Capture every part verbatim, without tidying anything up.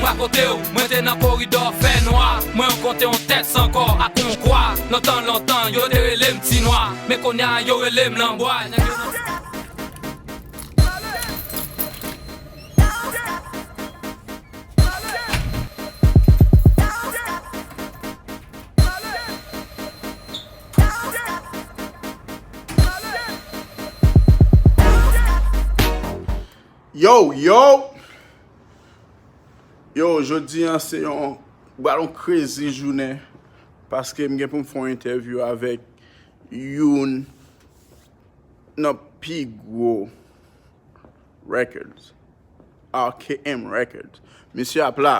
Pa kote w, mwen te nan koridò fè nwa. Mwen rankontre yon tèks ankò ak yon kwa. Lontan, lontan, yo te rele m Ti Nwa. Men kounye a, yo rele m Lanbwa. Nèg yo nan Yo, yo! Yo, jodi an se yon, pral yon crazy jounen, paske m gen pou m fè yon entèvyou avèk youn nan pi gwo records, R K M Records. Misye ap la.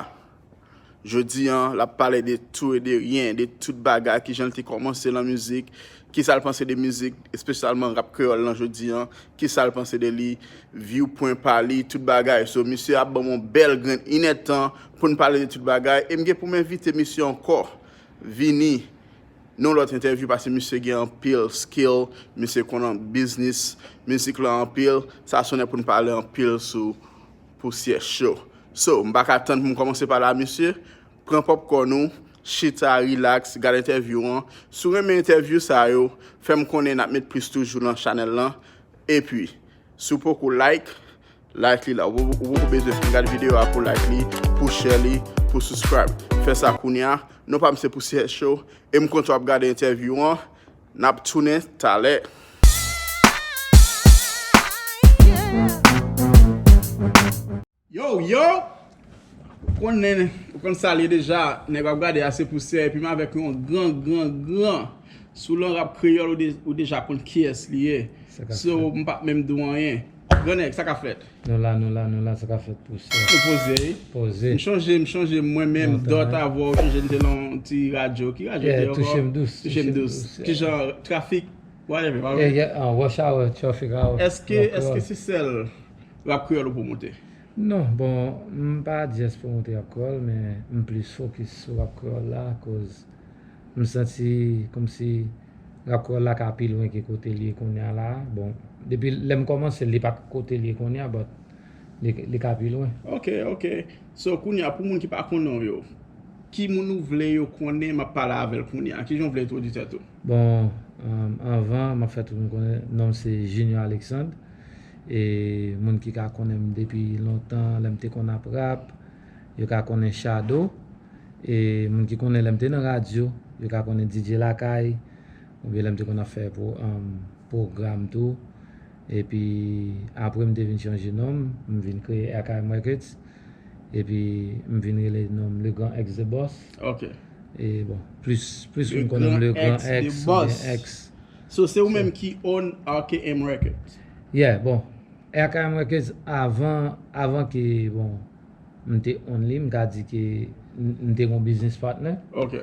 Jodi an, l ap pale de tou e de ryen, de tout bagay, kijan l te kòmanse nan mizik, kisa l panse de mizik, espesyalman rap kreyòl lan jodi an, kisa l panse de li, viewpoint pa li, tout bagay. So, misye ap ban m yon bèl grenn inèdtan pou n pale de tout bagay. E m gen pou m envite misye ankò vini nan yon lòt entèvyou, paske misye gen anpil skill, misye konn biznis mizik lan anpil. Sa se yon nèg pou n pale anpil sou Pousyè Show. So, m pa ka tann pou m kòmanse pale a misye. Pran popcorn ou, chita, relax, gade entèvyou an. Si w renmen entèvyou sa yo, fè m konnen, n ap met plis toujou nan chanèl lan. Epi, si w poko like, like li la. Ou, ou poko bezwen fin gade videyo a pou like li, pou share li, pou subscribe. Fè sa kounye a. Non pa m se Pousyè Show. E m kontan w ap gade entèvyou an. N ap tounen talè. Yo, yo! Ou konnen, ou konn sa l ye deja, nèg w ap gade a se Pousyè, epi m avèk yon gran, gran, gran sou lan rap kreyòl, ou de- ou deja konn kiyès li ye. So, m p ap menm di w anyen. Gran nèg, sa k ap fèt? Nou la, nou la, nou la, sa k ap fèt Pousyè? Nou poze, wi. Poze. M chonje, m chonje mwen menm, dòt avè w, m chonje m te nan yon ti radyo. Ki radyo te ye ankò? Touche m dous. Touche m dous. Kijan trafik? Whatever, pa vre? Yeah, yeah, ah, rush hour, traffic hour. Èske, èske se sèl rap kreyòl ou pwomote? Non, bon, m pa just pwomote rap kreyòl, men m plis fokis sou rap kreyòl la, koz m santi kòmsi rap kreyòl la ka pi lwen ke kote l ye kounye a la. Bon, depi lè m kòmanse, li pa t kote l ye kounye a, but li, li ka pi lwen. Ok, ok. So, kounye a, pou moun ki pa konnen w yo, ki moun ou vle yo konnen m ap pale avè l kounye a? Kijan w vle entwodui tèt ou? Bon, um, anvan, m ap fè tout moun konnen, non m se Junior Alexandre. E moun ki ka konnen m depi lontan, lè m te konn ap rap, yo ka konnen Shadow. E moun ki konnen lè m te nan radyo, yo ka konnen D J Lakay, oubyen lè m te konn ap fè pro-, um, pwogram tou. Epi, apre m te vin chanje non m, m vin kreye R K M Records. Epi, m vin rele non m Le Grand X The Boss. Ok. E bon, plis, plis moun konnen m Le Grand X oubyen X. So, se ou menm ki own R K M Records? Yeah, bon. R K M Records avan, avan ke, bon, m te own li, m ka di ke m, m te gon business partner. Ok.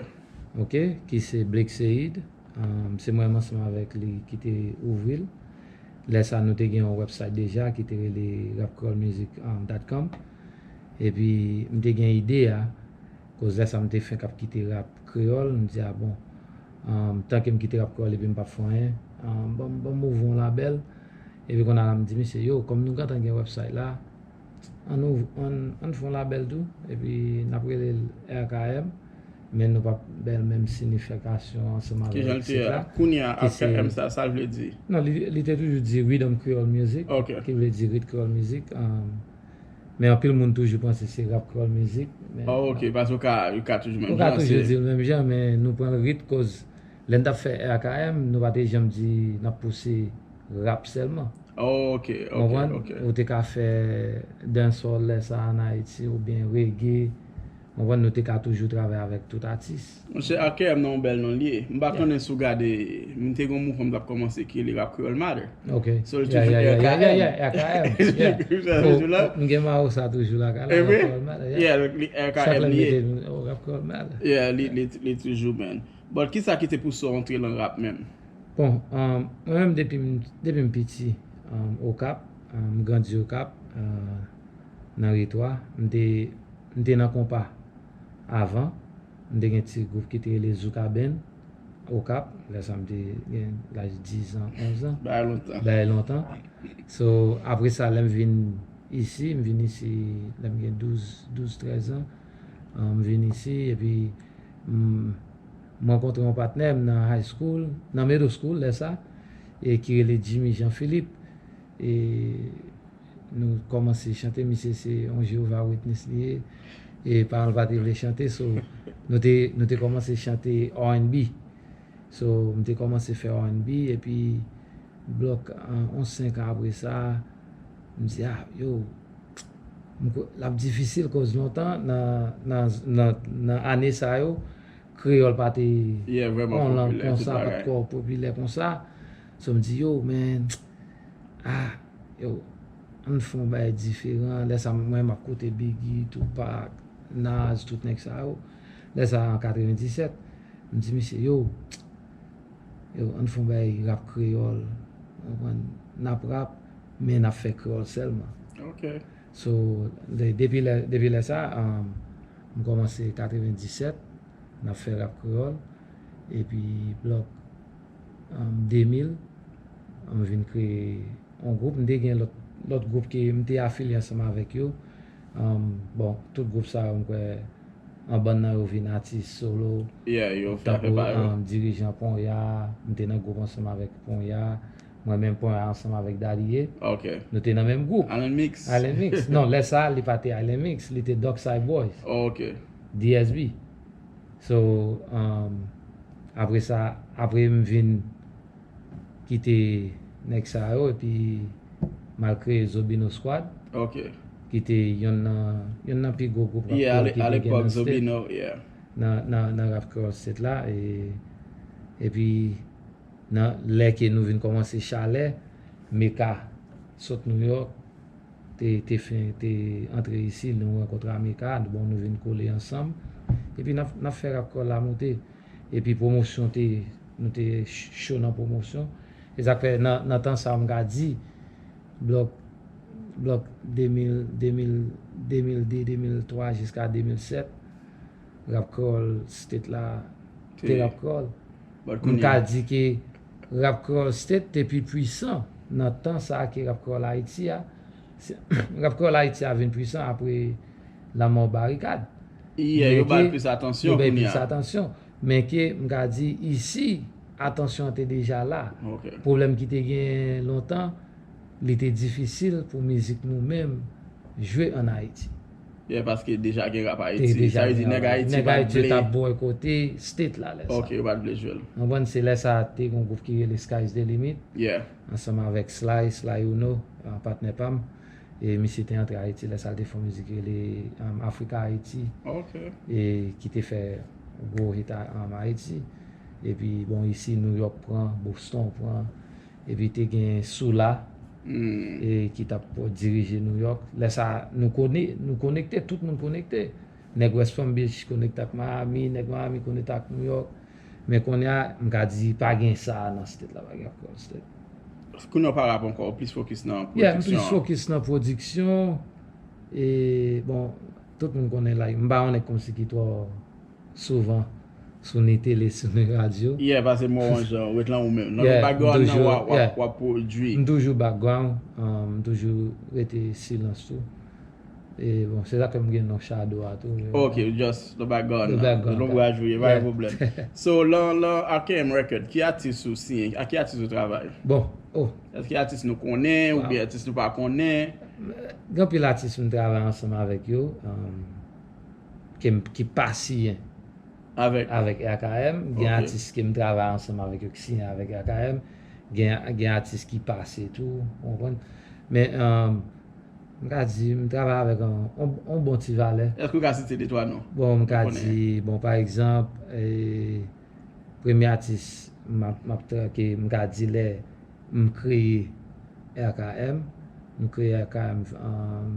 Ok, ki se Blake Seid. Um, se mwen menm ansanm avèk li ki te ouvri l. Lè sa, nou te gen yon website deja ki te rele rap kreyòl music, um, dot com. Epi, m te gen ide a, koz lè sa m te fenk ap kite rap kreyòl, m di, a bon, um, tanke m kite rap kreyòl epi m p ap fè anyen, um, ban m, ban m ouvri yon labèl. Epi kounye a la, m di misye, yo, kòm nou gentan gen website la, ann, ann, ann fè yon labèl tou, epi n ap rele l R K M, men nou p ap ba l menm sinifikasyon ansanm avèk sit la. Kijan l te ye a? Kounye a, R K M sa, sa l vle di? Non, li, li te toujou di Rhythm Creole Music, ki vle di Rit Kreyòl Mizik. Um, men anpil moun toujou panse se Rap Kreyòl Mizik. Oh, ok, paske ou ka, ou ka toujou menm jan. Ou ka toujou di l menm jan, men nou pran l rit koz lè n t ap fè R K M, nou pa te janm di n ap pouse rap sèlman. Oh, ok, ok, ok. Ou te ka fè dancehall lè sa a ann Ayiti, oubyen reggae. Ou konprann, nou te ka toujou travay avèk tout atis. Monchè, R K M nan yon bèl non l ye. M pa konnen si w gade, m te gen yon mouvman m t ap kòmanse ki rele Rap Kreyòl Matter. Ok. So, li toujou R K M. Yeah, yeah, yeah, yeah, R K M. Yeah. Oh, m gen mawo sa toujou lakay la, Rap Kreyòl Matter, yeah. Yeah, li R K M li ye. Chak lè m mete, oh, Rap Kreyòl Matter. Yeah, li, li, li toujou, man. But kisa ki te pouse w antre nan rap menm? Bon, um, mwen menm depi m, depi m piti, um, Okap, um, m grandi Okap, uh, nan Ritwa, m te, m te nan konpa avan, m te gen ti gwoup ki te rele Zoukabenn, Okap, lè sa m te gen laj dizan, onzan. Bagay lontan. Bagay lontan. So, apre sa, lè m vin isi, m vin isi lè m gen douz, douz, trèz an. Ah, m vin isi, epi m, m rankontre yon patnè m nan high school, nan middle school, lè sa, e ki rele Jimmy Jean Philippe. E nou kòmanse chante, misye se yon Jehovah Witness li ye. E paran l pa te vle chante, so nou te, nou te kòmanse chante R and B. So, m te kòmanse fè R and B, epi blòk, ah, yon senk an apre sa, m di, ah, yo, m kwè l ap difisil, koz lontan, nan, nan, nan, nan ane sa yo, kreyòl pa te yon lang konsa, pa t twò popilè konsa. So, m di, yo, man, ah, yo, ann fè yon bagay diferan. Lè sa, mwen, m ap koute Biggie, Tupac, Nas, tout nèg sa yo. Lè sa, an katrevendisèt, m di misye, yo, yo, ann fè yon bagay rap kreyòl. Ou konprann? N ap rap, men n ap fè kreyòl sèlman. So, de, depi lè, depi lè sa, um, m kòmanse katrevendisèt, n ap fè rap kreyòl. Epi blòk, um, de mil, m vin kreye yon gwoup. M te gen lòt, lòt gwoup ke m te afilye ansanm avèk yo. Um, bon, tout gwoup sa yo, m kwè, yon bann nan yo vin atis solo. Tankou, um, Dirijan Ponya, m te nan gwoup ansanm avèk Ponya. Mwen menm Ponya ansanm avèk Daddy ye. Nou te nan menm gwoup. Island Mix. Island Mix. Non, lè sa, li pa te Island Mix, li te Dockside Boys. D S B. So, um, apre sa, apre m vin kite nèg sa yo, epi m al kreye Zobino Squad, ki te yonn nan, yonn nan pi gwo gwoup rap kreyòl ki te gen nan state, nan, nan, nan rap kreyòl state la, e, epi nan, lè ke nou vin kòmanse chalè, Meka sot New York, te, te fen, te antre isi, nou rankontre a Meka, bon, nou vin kole ansanm. Epi n ap, n ap fè rap kreyòl la moute. Epi pwomosyon te, nou te cho nan pwomosyon. E sa k fè nan, nan tan sa a, m ka di, blòk, blòk de mil, de mil, de mil de, de mil twa jiska de mil sèt, rap kreyòl state la te rap kreyòl. M ka di ke rap kreyòl state te pi pwisan nan tan sa a ke rap kreyòl Ayiti a. Se, rap kreyòl Ayiti a vin pwisan apre lanmò Barikad. Yo ba l plis atansyon kounye a. Men ke m ka di isi, atansyon an te deja la. Pwoblèm ki te gen lontan, li te difisil pou mizik nou menm jwe ann Ayiti. Yeah, paske deja gen rap Ayiti. Sa vle di nèg Ayiti pa t vle. Nèg Ayiti t ap bòykote state la lè sa. Ok, yo pa t vle jwe l. Ou konprann, se lè sa te gen yon gwoup ki rele Sky's the Limit. Yeah. Ansanm avèk Sly, Sly Uno, ah, patnè pa m. E misye te antre Ayiti, lè sa l te fè yon mizik ki rele, um, Africa Haiti. Ok. E ki te fè gwo hit a, um, Ayiti. Epi, bon, isi, New York pran, Boston pran. Epi te gen Soula, e ki t ap dirije New York. Lè sa, nou kone-, nou konekte, tout moun konekte. Nèg West Palm Beach konekte ak Miami, nèg Miami konekte ak New York. Men kounye a, m ka di, pa gen sa a nan state la, pa gen ankò nan state. Kounye a pa rap ankò, ou plis fokis nan pwodiksyon an. Yeah, m plis fokis nan pwodiksyon. E, bon, tout moun konnen la, m pa yon nèg kòmsi ki twò souvan sou ni tele, sou ni radyo. Yeah, pase mwen wè jan, ou ret lan ou menm. Nan background nan, w ap, w ap, w ap pwodui. M toujou background, um, m toujou rete silans tou. E bon, se sa k fè m gen non Shadow a tou. Ok, just the background nan. Lonbraj ou ye, pa gen pwoblèm. So, lan, lan R K M Record, ki atis ou siyen? A ki atis ou travay? Bon, oh. Èske atis nou konnen oubyen atis nou pa konnen? Gen anpil atis m travay ansanm avèk yo, um, ke m, ki pa siyen avèk R K M. Gen atis ke m travay ansanm avèk yo ki siyen avèk R K M. Gen, gen atis ki pase tou, ou konprann? Men, um, m ka di, m travay avèk yon, yon, yon bon ti valè. Èske w ka site de twa non? Bon, m ka di, bon, pa egzanp, e, premye atis m ap, m ap tra-, ke m ka di lè m kreye R K M. Nou kreye R K M, um,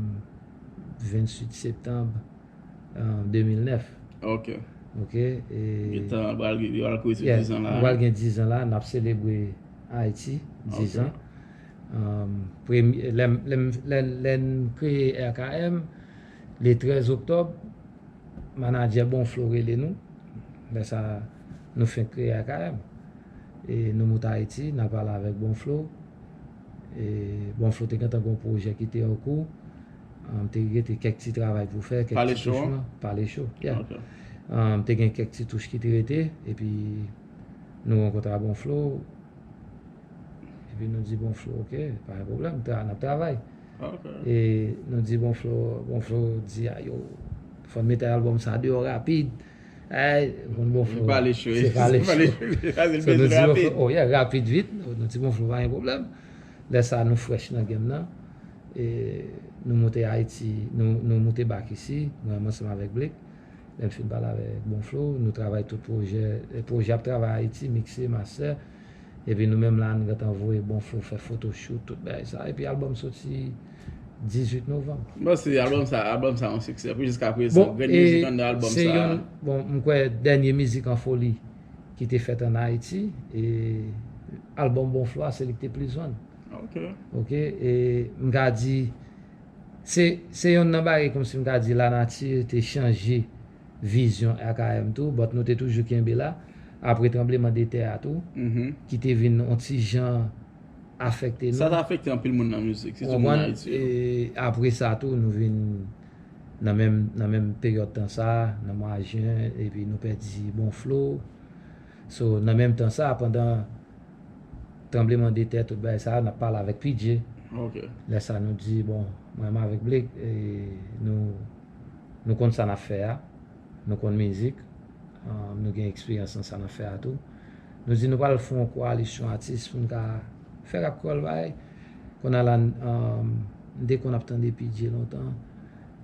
venntuit septanm, um, de mil nèf. Ok. Ok, e gentan pral, yo pral kouri sou dizan la. Pral gen dizan la, n ap selebre Ayiti, dizan. Um, premye, lè m, lè m, lè, lè n kreye R K M, le trèz oktòb, manadjè Bonflo rele nou. Lè sa, nou fenk kreye R K M. E nou moute Ayiti, n al pale avèk Bonflo. E Bonflo te gentan gen yon pwojè ki te an kou. Um, te rete kèk ti travay pou fè, kèk Pale ti Cho touch an? Mwen, Pale Cho, yeah. Ok. Um, te gen kèk ti touch ki te rete, epi nou rankontre a Bon Flo, epi nou di Bon Flo, ok, pa gen pwoblèm, tra, n ap travay. Ok. E nou di Bon Flo, Bon Flo di, a yo, fò n mete albòm sa deyò rapid. Ay, konn Bon Flo, Pale Cho, se Pale Cho. Pale Cho. Sa se So, nou bèl di Bon rapid. Flo, oh yeah, rapid vit. Nou di Bon Flo, pa gen pwoblèm. Lè sa, nou fresh nan game nan. E nou moute Ayiti, nou, nou moute back isi, mwen ansanm avèk Blake. Lè m fin pale avèk Bon Flo, nou travay tout pwojè, e pwojè ap travay Ayiti, mikse, master. Epi nou menm la, n gentan voye Bon Flo fè photoshoot, tout bagay sa. Epi albòm soti dizuit novanm. Bon, se albòm sa, albòm sa yon siksè. Pou jiska Bon, prezan, grenn e mizik anndan albòm se sa. Yon, bon, m kwè dènye mizik an foli ki te fèt an Ayiti, e albòm Bon Flo a, se li ki te plis vann. Ok. Ok, e m ka di, se, se yonn nan bagay kòmsi m ka di lanati te chanje vizyon R K M tou, but nou te toujou kenbe la. Apre tranbleman de tè a tou, Mhm. ki te vin yon ti jan afekte nou. Sa ta afekte anpil moun nan mizik, Ou sitou moun konprann? Ayiti yo. E apre sa tou, nou vin nan menm, nan menm peryòd tan sa, nan mwa jen, epi nou pèdi Bon Flo. So, nan menm tan sa, pandan tranbleman de tè, tout bagay sa, n ap pale avèk P J. Ok. Lè sa, nou di, bon, mwen menm avèk Blake, e nou, nou konn sa n ap fè a, nou konn mizik, um, nou gen eksperyans nan sa n ap fè a tou. Nou di nou pral fè yon koalisyon atis pou n ka fè rap kreyòl bay. Kounye a la, um, m te konn ap tande P J lontan,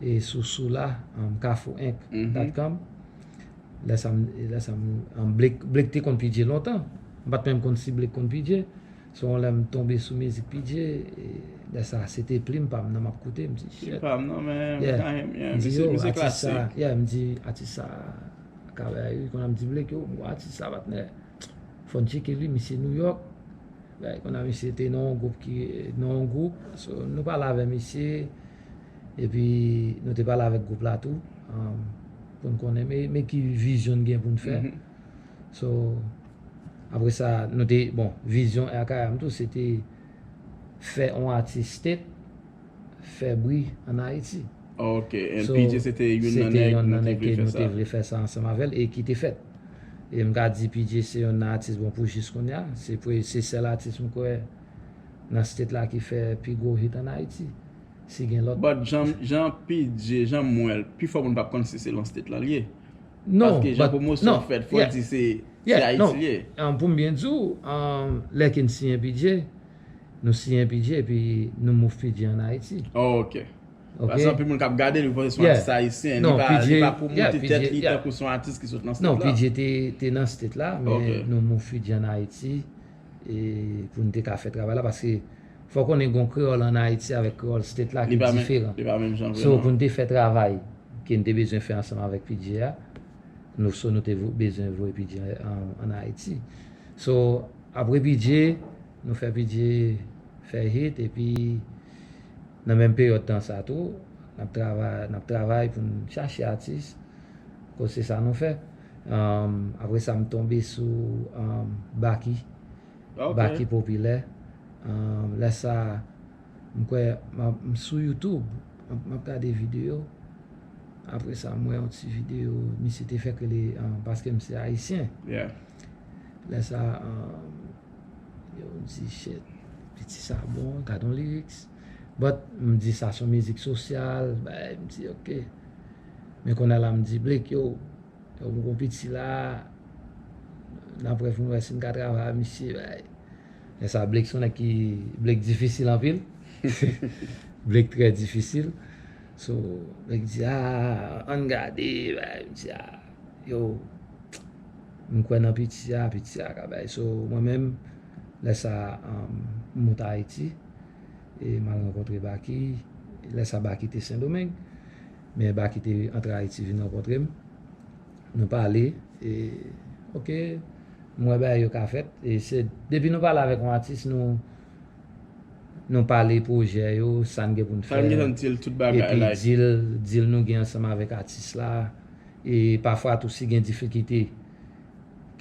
e sou Soula, um, kafou enk dot com. Lè sa, m- lè sa, m- um, Blake, Blake te konn P J lontan. M pa t menm konn si Blake konn P J. So, yon lè m tonbe sou mizik P J, e lè sa, se te plim pa m nan m ap koute, m di, Li shit. pa m non, men Yeah. kanmenm, yeah, M di, misye, yo, misye atis sa, klasik. Yeah, m di, atis sa, ka bay, wi, kounye a m di Blake, yo, bon, atis sa, patnè, fò n tcheke li, misye New York. Bay, kounye a misye te nan yon gwoup ki, nan yon gwoup, so, nou pale avè misye, epi nou te pale avèk gwoup la tou, um, pou n konnen, men, men ki vizyon n gen pou n fè. Mhm. So, apre sa, nou te, bon, vizyon R K M tou, se te fè yon atis state, fè bri an Ayiti. Ok, and So, P J se te youn se nan te nèg yonn nou nan te nèg vle ke fè nou te sa. Vle fè sa ansanm avè l e ki te fèt. E m ka di P J se yonn nan atis, bon, pou jis kounye a, se pre- se sèl atis m kwè nan state la ki fè pi gwo hit an Ayiti. Si gen lòt. But jan, jan P J, jan m wè l, pifò moun p ap konn si se lan state la l ye. Non, Paske jan but- pwomosyon non, fèt, fò yeah, di se se yeah, non. Ayiti l ye. Um, pou m byen di w, um, lè ke n siyen P J, nou siyen P J epi nou move P J an Ayiti. Oh, ok. Ok? Paske anpil moun k ap gade l, yo panse se yon Yeah. atis ayisyen. Non, Li pa, P J, li pa pwomoti yeah, tèt P J, li yeah. Tankou se yon atis ki sot nan Non, state la. P J te, te nan state la, men Ok. Nou move P J an Ayiti e pou n te ka fè travay la, paske fò konnen gon kreyòl an Ayiti avèk kreyòl state la Li ki pa menm, diferan. li pa menm jan So, pou vreman. n te fè travay ke n te bezwen fè ansanm avèk P J a, nou so nou te vo- bezwen voye P J an, an Ayiti. So, apre P J, nou fè P J fè hit, epi nan menm peryòd tan sa tou, n ap travay, n ap travay pou n chache atis, koz se sa nou fè. Um, apre sa, m tonbe sou um, Baky. Ok. Baky Popilè. Um, lè sa, m kwè, m ap- m sou YouTube, m ap- m ap gade videyo. Apre sa, m wè yon ti videyo, misye te fè rele, um, paske m se ayisyen. Yeah. Lè sa, um, yo, m di, shit, piti sa bon, gad yon lyrics. But, m di sa se yon mizik sosyal, bay, m di, ok. Men kounye a la, m di, Blake, yo, yo, m gon piti la, n ap wè pou n wè si n ka travay ak misye, bay. Lè sa, Blake se yon nèg ki, Blake difisil anpil. Blake trè difisil. So, Blake di, ah, ann gade, bay, m di, ah, yo, m kwè nan piti a, piti a ka bay. So, mwen menm, lè sa, um, m moute Ayiti, e m al rankontre Baky. Lè sa, Baky te Sendomeng, men Baky te antre Ayiti vin rankontre m. Nou pale, e, ok, m wè bagay yo ka fèt. E se, depi nou pale avèk yon atis, nou, nou pale pwojè yo, sa n gen pou n fè. Sa m gentan di l tout bagay, Epi like. Deal, deal nou gen ansanm avèk atis la. E pafwa tou, si gen difikilte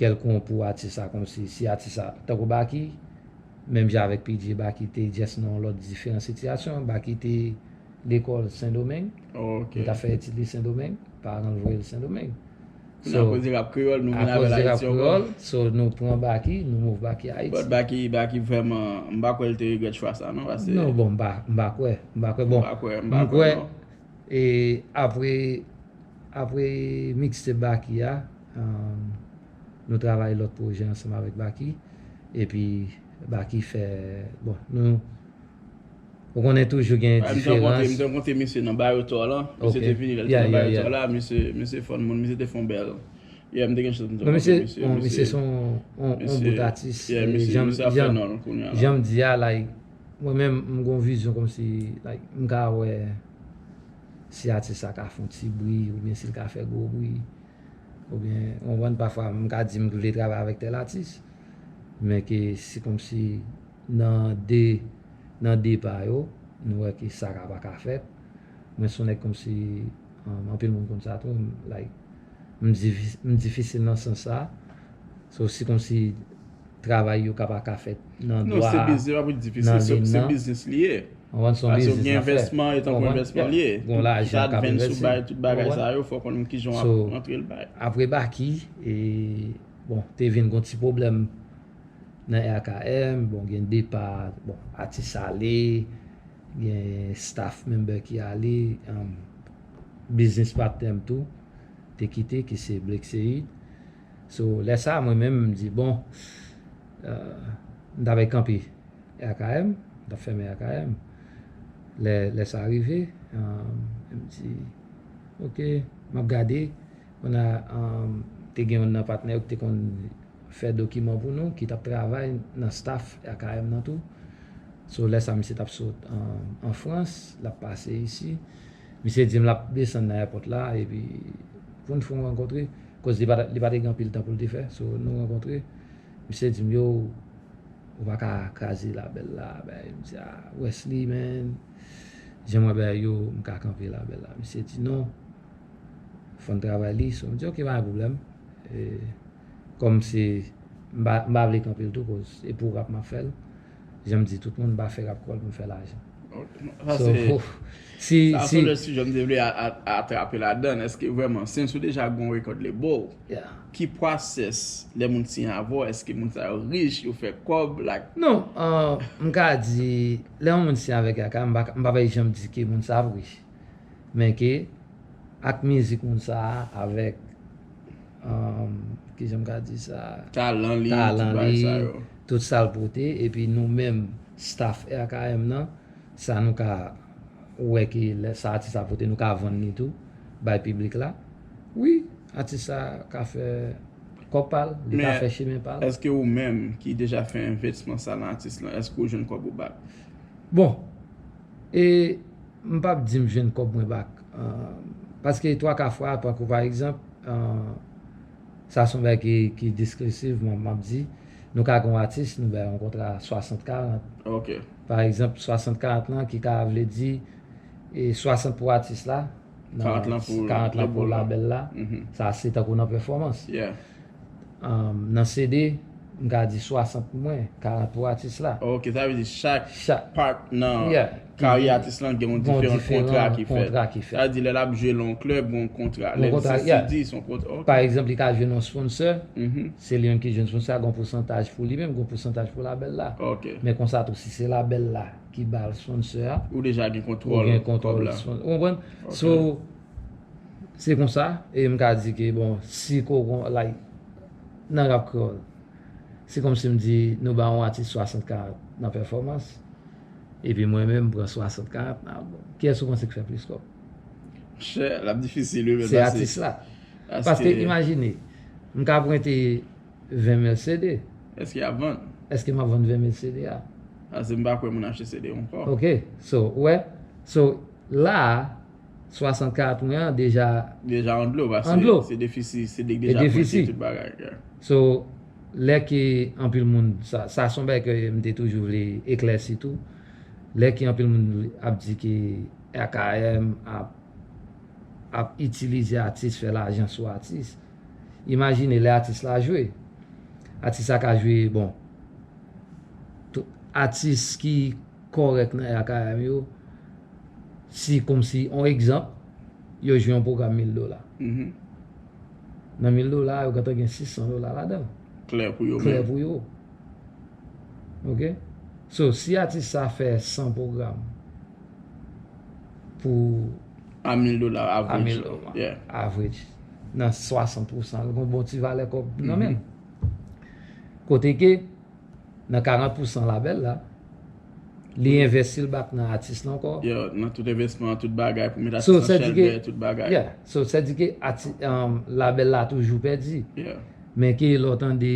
kèlkonk pou atis la, kòmsi si atis la, tankou Baky, menm jan avèk P J, Baky te just nan yon lòt diferan sitiyasyon, Baky te lekòl Sendomeng. M t ap fè etid li Sendomeng. Paran l voye l Sendomeng. Kounye a, akoz de rap kreyòl, nou vin avè l Ayiti ankò. So, nou pran Baky, nou move Baky Ayiti. But Baky, Baky vrèman, m pa kwè l te regrèt chwa sa, non, paske. Non, bon, m pa, m pa kwè, m pa kwè. Bon, m kwè, e apre, apre mixtape Baky a, um, nou travay lòt pwojè ansanm avèk Baky. Epi, Baky fè, bon, nou, ou konnen toujou gen diferans. M te rankontre misye nan Bayotor la. Misye te vini lè l te nan Bayotor la. Misye, misye fò moun, misye te fè yon bèl. Yeah, m te gen chans m te rankontre misye. Misye se yon, yon, yon bout atis. Yeah, misye, misye ap fè non l kounye a la. Jan m di a, like, mwen menm, m gon vizyon kòmsi, like, m ka wè si atis sa ka fè yon ti bri, oubyen si l ka fè gwo bri. Oubyen, ou konprann, pafwa, m ka di m vle travay avèk tèl atis. Men ke si kòmsi nan de, nan de pa yo, nou wè ke sa ka pa ka fèt. Mwen se yon nèg kòmsi, um, anpil moun konn sa tou, m, like, m difi-, m difisil nan sans sa. So, si kòmsi travay yo ka pa ka fèt nan dwa, nan len nan. Non, se biznis, pa pou difisil, se, se biznis li ye. Ou konprann, se yon biznis n ap fè. Paske w gen envèsman, e tankou envèsman li ye. Gon lajan k ap envèse. Ki t advance sou bay tout bagay sa yo, fò w konn kijan w ap rantre l bay. Apre Baky, e, bon, te vin gon ti pwoblèm nan R K M, bon, gen depa, bon, atis ale, gen staff member ki ale, um, biznis patnè m tou te kite, ki se Blake Seid. So, lè sa, mwen menm, m di, bon, euh, m ta bay kanpe R K M, m t ap fèmen R K M. Lè, lè sa rive, um, m di, oke, m ap gade. Kounye a, um, te gen youn nan patnè yo ki te konn fè dokiman pou nou, ki t ap travay nan staff R K M nan tou. So, lè sa, misye t ap sot an, an Frans, l ap pase isi. Misye di m l ap desann nan èpòt la, epi pou n fè yon rankontre, koz li pa, li pa te gen anpil tan pou l te fè. So, nou rankontre. Misye di m, yo, ou pa ka kraze labèl la, bagay. M di, a, Wesley, man, jan m wè bagay yo, m ka kanpe labèl la. Misye di, non, fò n travay li. So, m di, oke, pa gen pwoblèm. E, kòm se, m pa, m pa vle kanpe l tou, koz e pou rap m ap fè l. Jan m di tout moun, m pa fè rap kreyòl pou m fè lajan. Ok, non, sa se, sa se yon lòt sijè m te vle a, a, atrape ladann. Èske vrèman, since ou deja gen yon record label, ki pwosès lè moun siyen avè w, èske moun sa yo rich, yo fè kòb, like? Non, euh, m ka di, lè yon moun siyen avèk R K M, m pa, m pa bay janm di ke moun sa ap rich. Men ke ak mizik moun sa a, avèk, um, kijan m ka di sa? Talan li, tout bagay sa yo. Tout sa l pote, epi nou menm, staff R K M nan, sa nou ka wè ke lè sa atis la pote, nou ka vann li tou, bay piblik la. Wi, atis sa ka fè kòb pa l, li ka fè chimen pa l. Men, èske ou menm ki deja fè envèsman sa nan atis lan, èske ou jwenn kòb ou back? Bon, e m p ap di m jwenn kòb mwen back. Ah, paske twa ka fwa, tankou pa egzanp, ah, sa se yon bagay ki, ki deskriptif, m, m ap di, nou ka gen yon atis, nou bay yon kontra swasant karant. Ok. Pa egzanp, swasant karant lan ki ka vle di, e swasant pou atis la, karant lan pou labèl la. Sa se tankou nan pèfòmans. Yeah. Um, nan C D, m ka di swasant pou mwen, karant pou atis la. Ok, sa vle di chak part nan karyè atis lan gen yon diferan kontra ki fèt. Sa vle di lè l ap jwe nan yon klèb, gen yon kontra. Lè l se C D, se yon kontra. Ok. Pa egzanp, li ka jwe nan yon sponsor, se li menm ki jwenn sponsor a, gen yon pousantaj pou li menm, gen yon pousantaj pou labèl la. Ok. Men konsa tou, si se labèl la ki ba l sponsor a, ou deja gen kontwòl kòb la. Ou konprann? So, se konsa, e m ka di ke, bon, si ko, like, nan rap kreyòl, se kòmsi m di, nou ba yon atis swasant karant nan pèfòmans, epi mwen menm, m pran swasant karant nan albòm. Kiyès ou panse k fè plis kòb? Monchè, l ap difisil, wi, men se atis la. Paske, imajine, m ka prente ven mil C D. Èske y ap vann? Èske m ap vann ven mil C D a? Paske m pa kwè moun achte C D ankò. Ok, so, ou wè? So, la a, swasant karant mwen an deja. Deja an dlo, paske se defisi, se de k deja prente tout bagay. So, lè ke anpil moun, sa, sa se yon bagay ke m te toujou vle eklèsi tou. Lè ke anpil moun ap di ke R K M ap, ap itilize atis, fè lajan sou atis. Imajine lè atis la jwe. Atis la ka jwe, bon, tout atis ki kòrèk nan R K M yo, Si, kòmsi, on egzanp, yo jwe yon pwogram mil dola. Nan mil dola, yo gentan gen sis san dola ladan l. Klè pou yo menm. Klè pou yo. Ok? So, si atis sa fè san pwogram pou a mil dola average. A mil dola average. Nan swasant pousan, l gon bon ti valè kòb nan men l. Kote ke, nan karant pousan labèl la, li envesti l back nan atis la ankò. Yo, nan tout envestisman, tout bagay, pou met atis an chèlbè, tout bagay. Yeah. So, sa di ke ati, um, labèl la toujou pèdi. Yeah. Men ke lè w tande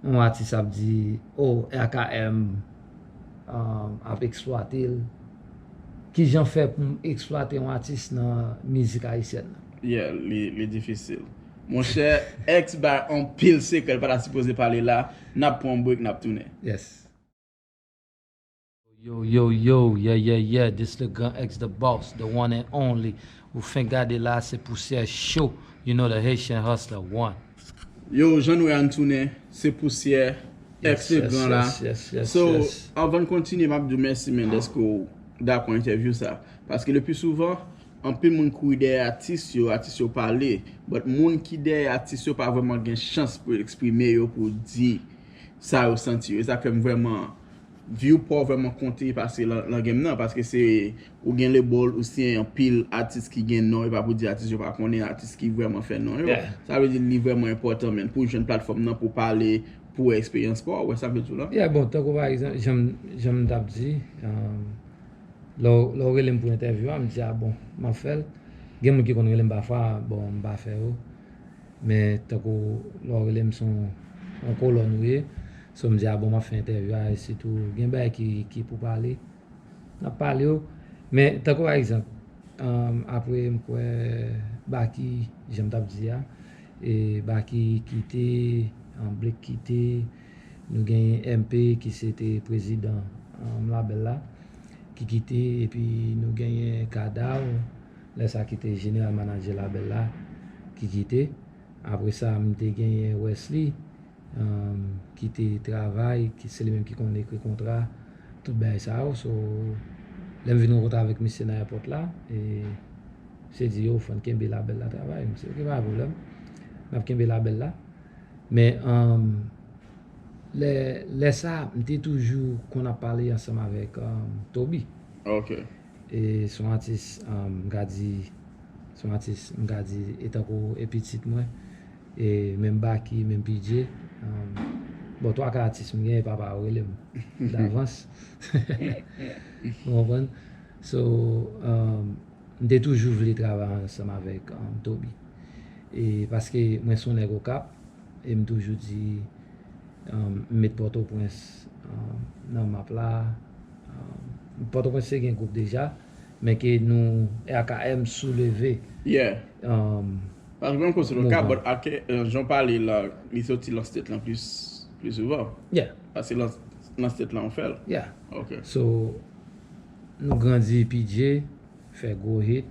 yon atis ap di, oh, R K M, um, ap eksplwate l. Kijan fè pou m eksplwate yon atis nan mizik ayisyèn nan? Yeah, li, li difisil. Monchè, X bay anpil sekrè, l pa ta sipoze pale la. N ap pran yon break, n ap tounen. Yes. Yo, yo, yo, yeah, yeah, yeah, this the Grand X, the boss, the one and only. Ou fenk gade la, se Pousyè Show. You know the Haitian Hustler one. Yo, jan nou wè a, n tounen, se Pousyè, X le Grand la. Yes, yes, yes, yes. So, anvan n kontinye, m ap di w mèsi, man, dèske w dakò entèvyou sa. Paske le pli souvan, anpil moun kouri dèyè atis yo, atis yo pale, but moun ki dèyè atis yo pa vrèman gen chans pou eksprime yo, pou di sa yo santi yo. E sa k fè m vrèman, view pa w vrèman konte pase lan, lan game nan, paske se, ou gen label, ou siyen anpil atis ki gen non, e pa pou di atis yo pa konnen atis ki vrèman fè non yo. Yeah. Sa vle di li vrèman enpòtan, man, pou w jwenn platfòm nan, pou w pale, pou w wè eksperyans pa w, ou wè sa m vle di w la? Yeah, bon, tankou pa egzanp, jan m, jan m t ap di, um, lè w, lè w rele m pou entèvyou a, m di, a bon, m ap fè l. Gen moun ki konn rele m pafwa, bon, m pa fè yo. Men tankou lè w rele m, se yon, yon kolòn ou ye. So, m di, a bon, m ap fè entèvyou a, e sitou gen bagay ki, ki pou pale, n ap pale yo. Men tankou pa egzanp, um, apre m kwè Baky, jan m t ap di a, e Baky kite, um, Blake kite, nou genyen M P ki se te prezidan, um, labèl la, ki kite, epi nou genyen Kadav, lè sa ki te jeneral manadjè labèl la, ki kite. Apre sa, m te genyen Wesley, um, ki te travay, ki se li menm ki konn ekri kontra, tout bagay sa yo. So, lè m vin rankontre avèk misye nan èpòt la, e misye di, yo, fò n kenbe labèl la travay. M di, ok, pa gen pwoblèm. N ap kenbe labèl la. Men, um, lè, lè sa, m te toujou konn ap pale ansanm avèk, um, Toby. Ok. E se yon atis, um, m ka di, se yon atis, m ka di, e tankou e pitit mwen, e menm Baky, menm P J, um, bon, twa ka atis m genyen, papa yo rele m davans. Ou konprann? So, um, m te toujou vle travay ansanm avèk, um, Toby. E paske mwen se yon nèg Okap, e m toujou di, um, m met Pòtoprens, um, nan map la. Um, Pòtoprens te gen gwoup deja, men ke nou, R K M souleve. Yeah. Um, Paske menm kote nou ka, mouvman. But ake, euh, jan w pale la, li soti lan state lan plis, plis souvan. Yeah. Paske lan, lan state lan ou fè l. Yeah. Ok. So, nou grandi P J, fè gwo hit,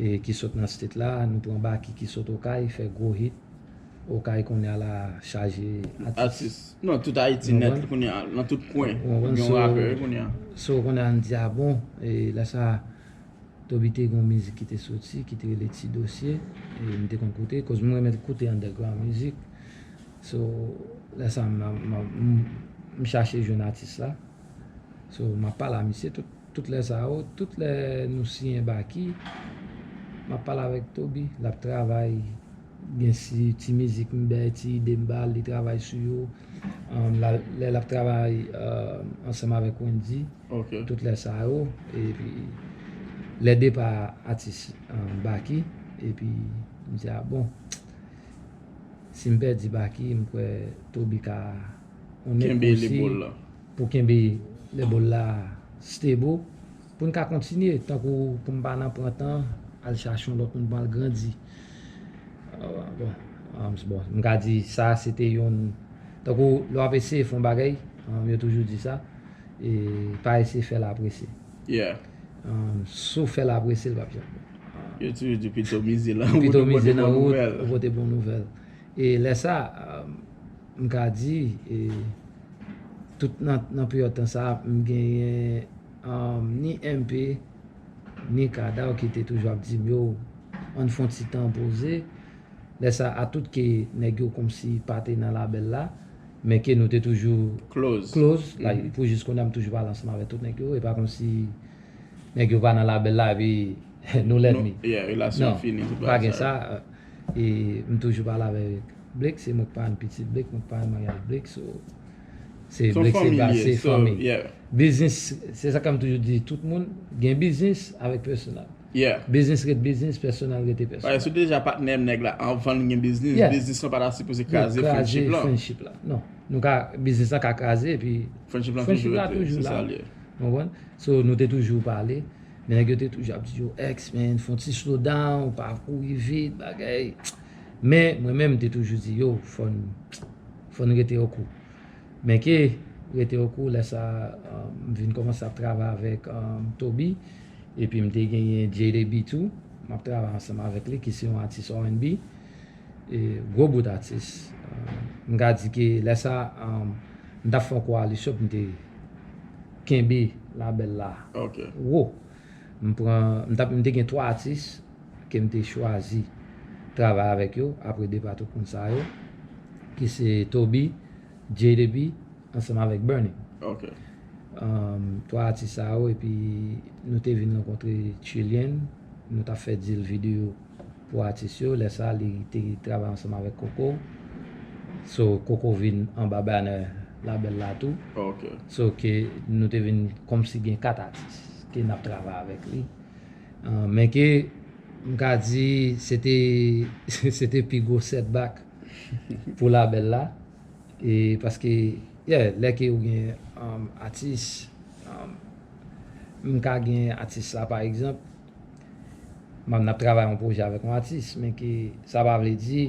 e ki sot nan state la, nou pran Baky ki sot Okay, fè gwo hit. Okay kounye a la chaje atis. Atis. Non, tout Ayiti nèt kounye a, nan tout kwen. Ou konprann? Gen yon rapè kounye a. So, kounye a, n di, a bon, e lè sa, Toby te gen yon mizik ki te soti, ki te rele Ti Dosye, e m te konn koute, koz mwen renmen koute underground mizik. So, lè sa, m, m, m, m chache jwenn atis la. So, m ap pale a misye tout, tout lè sa yo, tout lè nou siyen Baky, m ap pale avèk Toby, l ap travay, gen si, ti mizik m bay, ti ide m ba l, li travay sou yo. Um, la, lè l ap travay, um, ansanm avèk Wendy, ok, tout lè sa yo, epi lè depa atis, um, Baky, epi m di, a bon, si m pèdi Baky, m kwè Toby ka on nèg kenbe osi label la, pou kenbe label la stable, pou n ka kontinye, tankou pou m pa nan pran tan, al chache yon lòt moun pou m al grandi. Ah, bon, ah, m, bon, m ka di sa, se te youn, tankou lè w ap eseye fè yon bagay, ah, yo toujou di sa, e pa eseye fè l apresye. Yeah. Ah, si w fè l apresye, l p ap janm bon. Yo toujou di pito mize lan wout, pito mize lan wout, ou pote bon nouvèl. E lè sa, ah, m ka di, e, tout nan, nan peryòd tan sa, m genyen, um, ni M P, ni Kadaw ki te toujou ap di m, yo, ann fè yon ti tan poze. Lè sa a, tout ke nèg yo kòmsi pa te nan labèl la, men ke nou te toujou Close. close, like, pou jis kounye a m toujou pale ansanm avèk tout nèg yo, e pa kòmsi nèg yo pa nan labèl la, epi nou lènmi. Yeah, relasyon Non, fini, tout pa bagay gen sa. sa. E m toujou pale avèk Blake, se mwen k parenn pitit Blake, mwen k parenn maryaj Blake, so se Son Blake se fanmi ba- li ye, se so, fanmi. Yeah. Biznis, se sa k m toujou di tout moun, gen biznis avèk pèsonèl. Yeah. Biznis ret biznis, pèsonèl rete Paske pèsonèl. si w te deja patnè nèg la anvan l gen biznis, Yeah. biznis lan pa ta sipoze Yo kraze kraze friendship lan. Friendship la. Non. Nou ka, biznis la ka kraze, epi Friendship lan friendship toujou la rete, toujou se la. Sa l ye. Ou konprann? So, nou te toujou pale. Men nèg yo te toujou ap di yo, X, man, fè yon ti slow down, pa kouri vit, bagay. Men, mwen menm, m te toujou di, yo, fò n, fò n rete okou. Men ke, rete okou, lè sa, um, m vin kòmanse ap travay avèk um, Toby, epi m te genyen J D B tou, m ap travay ansanm avèk li, ki se yon atis R and B. E, gwo bout atis. Uh, m ka di ke lè sa, um, m t ap fè yon koalisyon pou m te kenbe labèl la Ok. wo. M pran, m t ap, m te gen twa atis ke m te chwazi travay avèk yo apre depa tout moun sa yo, ki se Toby, J D B, ansanm avèk Bernie. Ok. Um, twa atis sa yo, epi nou te vin rankontre Trillian, nou t ap fè deal videyo pou atis yo. Lè sa, li te travay ansanm avèk Coco. So, Coco vin anba banner labèl la tou. Ok. So, ke nou te vin kòmsi gen kat atis ke n ap travay avèk li. Uh, men ke, m ka di, se te, se te pi gwo setback pou labèl la. E paske, yeah, lè ke ou gen um, atis, um, m ka gen atis la, pa egzanp, m ap n ap travay yon pwojè avèk yon atis, men ke sa pa vle di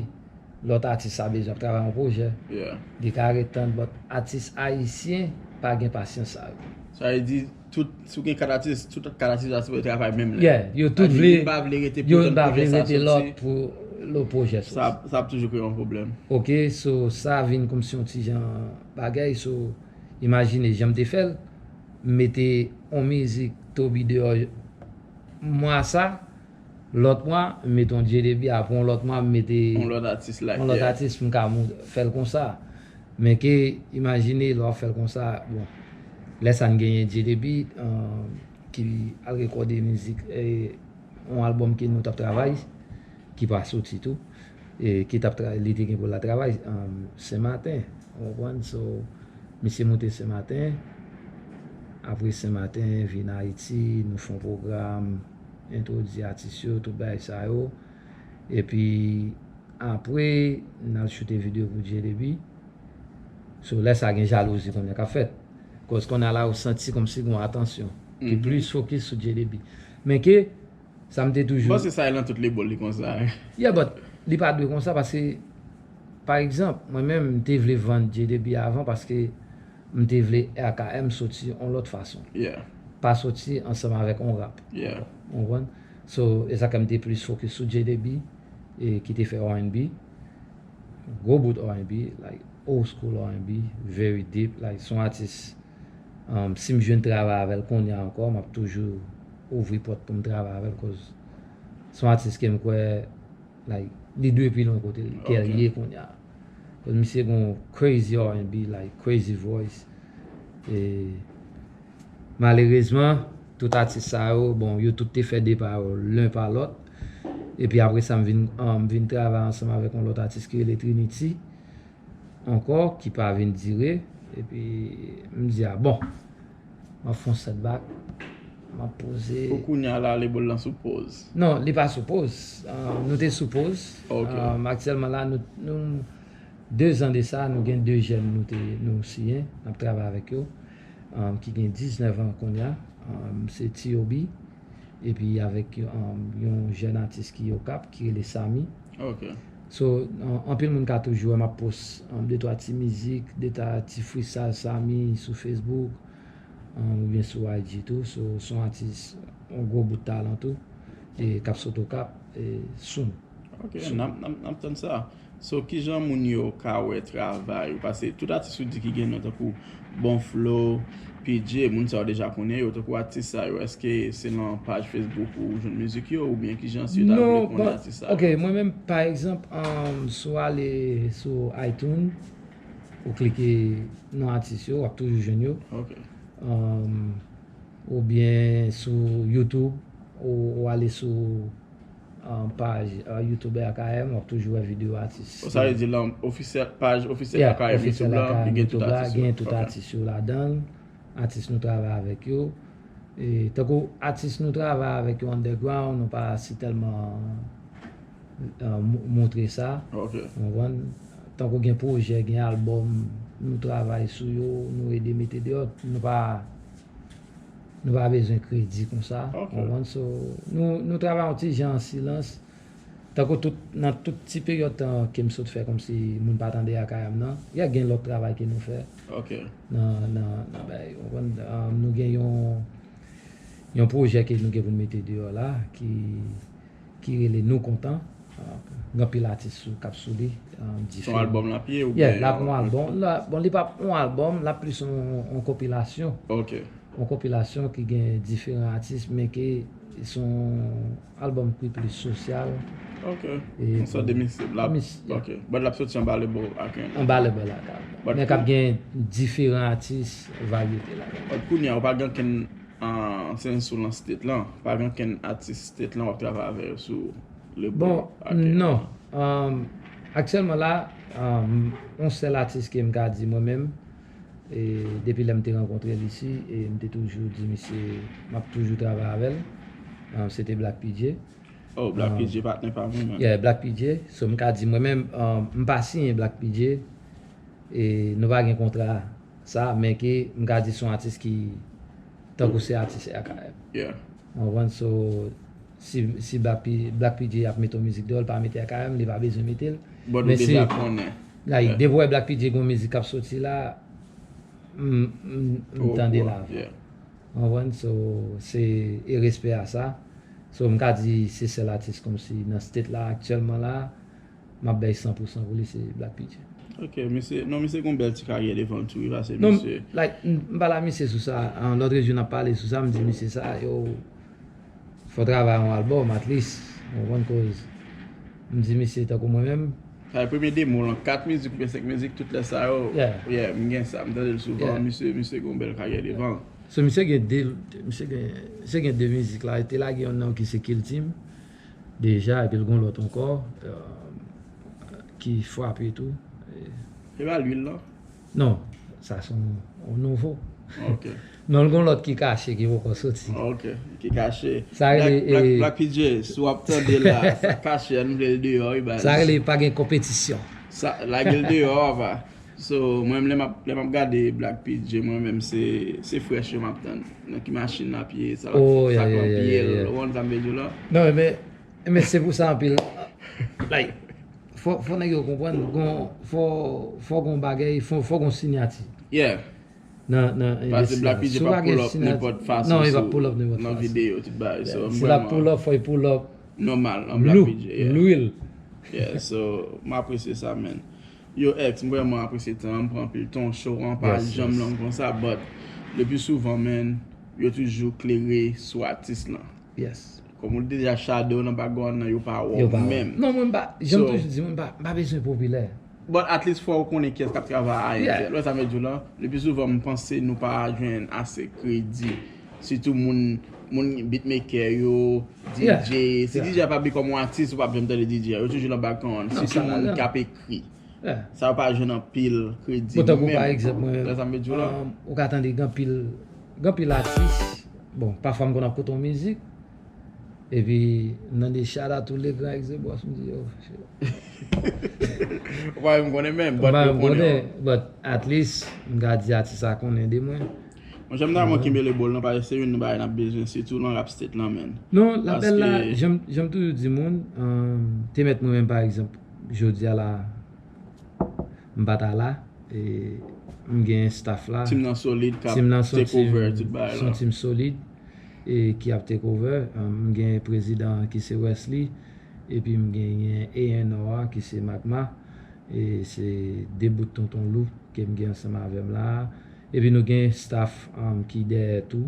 lòt atis sa bezwen ap travay yon pwojè. Yeah. Li ka ret tann, but atis ayisyen pa gen pasyans sa yo. Sa vle di, tout, si w gen kat atis, tout kat atis la sipoze travay menm lè. Yeah, yo tout Sa vle vle, di, youn pa vle rete pou yo tann pa vle pwojè sa rete soti. Lòt pou lòt pwojè soti. Sa, sa ap toujou kreye yon pwoblèm. Ok, so sa vin kòmsi yon ti jan bagay, so imajine jan m te fè l, m mete yon mizik Toby deyò mwa sa, lòt mwa, m mete yon J D B, apre yon lòt mwa, m mete Yon lòt atis la. yon lòt Yeah. atis, m ka mou- fè l konsa. Men ke, imajine, lè w ap fè l konsa, bon, lè sa n genyen J D B, um, ki al rekòde mizik, eh, yon albòm ke nou t ap travay, ki pa soti tou, e ki t ap tra- li te gen pou l al travay, um, Senmaten, ou konprann? So, misye moute Senmaten, apre Senmaten, vin Ayiti, nou fè yon pwogram, entwodui atis yo, tout bagay sa yo, epi apre, n al choute videyo pou J D B. So, lè sa gen jalouzi kounye a k ap fèt. Koz kounye a la, ou santi kòmsi gen yon atansyon ki Mhm. plis fokis sou J D B. Men ke, sa m te M toujou panse sa e nan tout label li konsa. Yeah, but li pa dwe konsa paske, pa egzanp, mwen menm, m te vle vann J D B avan paske m te vle R K M soti yon lòt fason. Yeah. Pa soti ansanm avèk yon rap. Yeah. Ou konprann? So, e sa ke m te plis fokis sou J D B, e ki te fè R and B. Gwo bout R and B, like, old school R and B, very deep, like, se yon atis, um, si m jwenn travay avè l kounye a ankò, m ap toujou ouvri pòt pou m travay avè l, koz se yon atis ke m kwè, like, li dwe pi lwen kote l, ke l Ok. ye kounye a. Koz misye gon crazy R and B, like, crazy voice. E malerezman, tout atis sa yo, bon, yo tout te fè depa yo len pa lòt. Epi apre sa, m vin, um, m vin travay ansanm avèk yon lòt atis ki rele Trinity, ankò, ki pa vin dire. Epi m di, a bon, m ap fè yon setback, m ap poze. Pou kounye a la, label lan sou pause. Non, li pa sou pause. Uh, nou te sou pause. Ok. Um, aktyèlman la, nou, nou, de zan de sa, nou gen de jèn nou te, nou siyen, n ap travay avèk yo, um, ki gen diznèf an kounye a. Um, se T O B. Epi avèk, um, yon jèn atis ki Okap, ki rele Samy. Ok. So, an- anpil moun ka toujou wè m ap post, um, de twa ti mizik, de twa ti freestyle Samy sou Facebook, um, oubyen sou I G tou. So, se yon atis, yon gwo bout talan tou, e k ap sot Okap, e soon. Ok, n ap, n ap, n ap tann sa. So, kijan moun yo ka wè travay ou? Paske tout atis ou di ki gen non, tankou Bon Flow, P J, moun sa yo deja konnen yo. Tankou atis sa yo, èske se nan paj Facebook ou jwenn mizik yo, oubyen kijan si yo ta vle konnen atis sa yo? Ok, mwen menm, pa egzanp, um, si w ale sou iTunes, ou klike nan atis yo, w ap toujou jwenn yo. Ok. Um, oubyen sou YouTube, ou, ou ale sou um, paj uh, YouTube A K M, w ap toujou wè videyo atis. Sa vle di lan ofisyèl, paj ofisyèl A K M YouTube la, li gen tout atis yo. Gen tout atis yo ladan l. Atis nou travay avèk yo. E, tankou atis nou travay avèk yo underground, nou pa si tèlman uh, montre sa. Ok. Ou konprann? Tankou gen pwojè, gen albòm, nou travay sou yo, nou ede mete deyò. Nou pa Nou pa bezwen kredi konsa. Ok. Ou konprann? So, nou, nou travay yon ti jan an silans. Tankou tout, nan tout ti peryòd tan ke m sot fè kòmsi moun pa tande A K M nan, y a gen lòt travay ke nou fè. Ok. Nan, nan, nan bagay, ou konprann? Um, nou gen yon, yon pwojè ke nou gen pou n mete deyò la, ki ki rele Nou Kontan. Gen anpil atis sou, k ap sou li. Se yon albòm l ap ye oubyen? Yeah, l ap yon albòm. Bon, li p ap yon albòm, l ap plis yon, yon konpilasyon. Ok. Yon konpilasyon ki gen diferan atis, men ke se yon albòm ki plis sosyal. Ok. Yon sòt de mixtape la. Ok. But l ap soti anba label A K M. Anba label A K M. Men k ap gen diferan atis, varyete ladan. But kounye a, ou pa gen okenn an, se sou lan state lan. Pa gen okenn atis state lan w ap travay avè yo sou le bon, non. Um, aktyèlman la, um, yon sèl atis ke m ka di mwen menm, e, depi lè m te rankontre l isi, e m te toujou di misye, m ap toujou travay avè l. Um, se te Black P J. Oh, Black P J patnè pa mwen menm. Yeah, Black P J. So, m ka di mwen menm, um, m pa siyen Black P J. E nou pa gen kontra sa, men ke m ka di se yon atis ki tankou se atis A K M. Yeah. Ou konprann? So, si, si Black P, Black P J ap mete yon mizik deyò, l pa mete A K M, li pa bezwen mete l. But ou deja konnen. Like, depi w wè Black P J gen yon mizik k ap soti la, m, m, m tande l avan. Ou konprann? So, se, e respè a sa. So, m ka di se sèl atis kòmsi nan state la aktyèlman la, m ap bay san pou san pou li, se Black P J. Ok, misye, non, misye gon bèl ti karyè devan l tou, wi, paske misye. Non, like, m, m pale a misye sou sa, an, lòt jou n ap pale sou sa, m di misye sa, yo, fò travay yon albòm, at least, ou konprann, koz m di misye tankou mwen menm. Sa e premye demo lan, kat mizik oubyen senk mizik, tout lè sa yo. Yeah. Yeah, m gen sa, m tande l souvan, misye, misye gon bèl karyè devan l. So, misye gen de, misye gen, misye gen de mizik la, li te lage yonn nan ki se Kill Team. Deja, epi l gon lòt ankò, euh, ki frape tou. E pa lwil lan? Non, sa se yon, yon nouvo. Ok. Non, l gon lòt ki kache, ki poko soti. Ok, ki kache. Sa rele, Black, Black, e, Black P J, si w ap tande la, sa kache, ann vle l deyò, wi, baz. Sa rele pa gen konpetisyon. Sa, lage l deyò, apa. So, mwen, lè m ap, lè m ap gade Black P J, mwen menm, se, se Fresh yo m ap tann. Nan ki machin l ap ye, sa l ap, sa k lan pye l, ou konn sa m vle di w la? Non, men, men se pou sa anpil, like, fò, fò nèg yo konprann, gon, fò, fò gon bagay, fò, fò gon siyati. Yeah. Nan, nan endistri a. Paske Black P J p ap pull up nenpòt fason sou, nan videyo, tout bagay. So, si l ap pull up, fò l pull up nòmal, an Black P J, yeah. Lwil. Yeah, so, m apresye sa, man. Yo, X, m vrèman apresye tan an, m pran anpil tan w, show an pa janm long konsa, but le plus souvent, man, yo toujou klere sou atis lan. Yes. Kòm ou deja shadow nan background nan, yo pa wè w menm. Non, mwen m pa, jan m toujou di, mwen m pa, m pa bezwen popilè. But at least fò w konnen kiyès k ap travay a entèl. Ou wè sa m vle di w la? Le plus souvent, m panse nou pa jwenn ase kredi. Sitou moun, moun beatmaker yo, D J. Si D J a pa byen kòm yon atis, ou p ap janm tande D J a. Yo toujou nan background. Sitou moun k ap ekri. Sa yo pa jwenn anpil kredi menm. Bon, tankou pa egzanp, mwen, um, ou ka tande gen anpil, gen anpil atis. Bon, pafwa m konn ap koute yon mizik, epi m tande shout out tous les grands ex de boss, m di, yo, ou pa menm konnen menm, but yo konnen w. But at least, m ka di atis sa konnen de mwen. Mwen, jan m ta mwen kenbe le bòl nan, paske se youn nan bagay n ap bezwen, sitou nan rap state lan, man. Non, labèl la, jan m, jan m toujou di moun, um, te mèt mwen menm, pa egzanp, jodi a la, m pa ta la, e m gen staff la. Team nan solid, k ap take over tout bagay la. Se yon team solid, e ki ap take over. Um, m gen prezidan ki se Wesley, epi m genyen A and R a ki se Magma. E se de bout Tonton Lou ke m gen ansanm avè m la. Epi nou gen staff um, ki dèyè tou,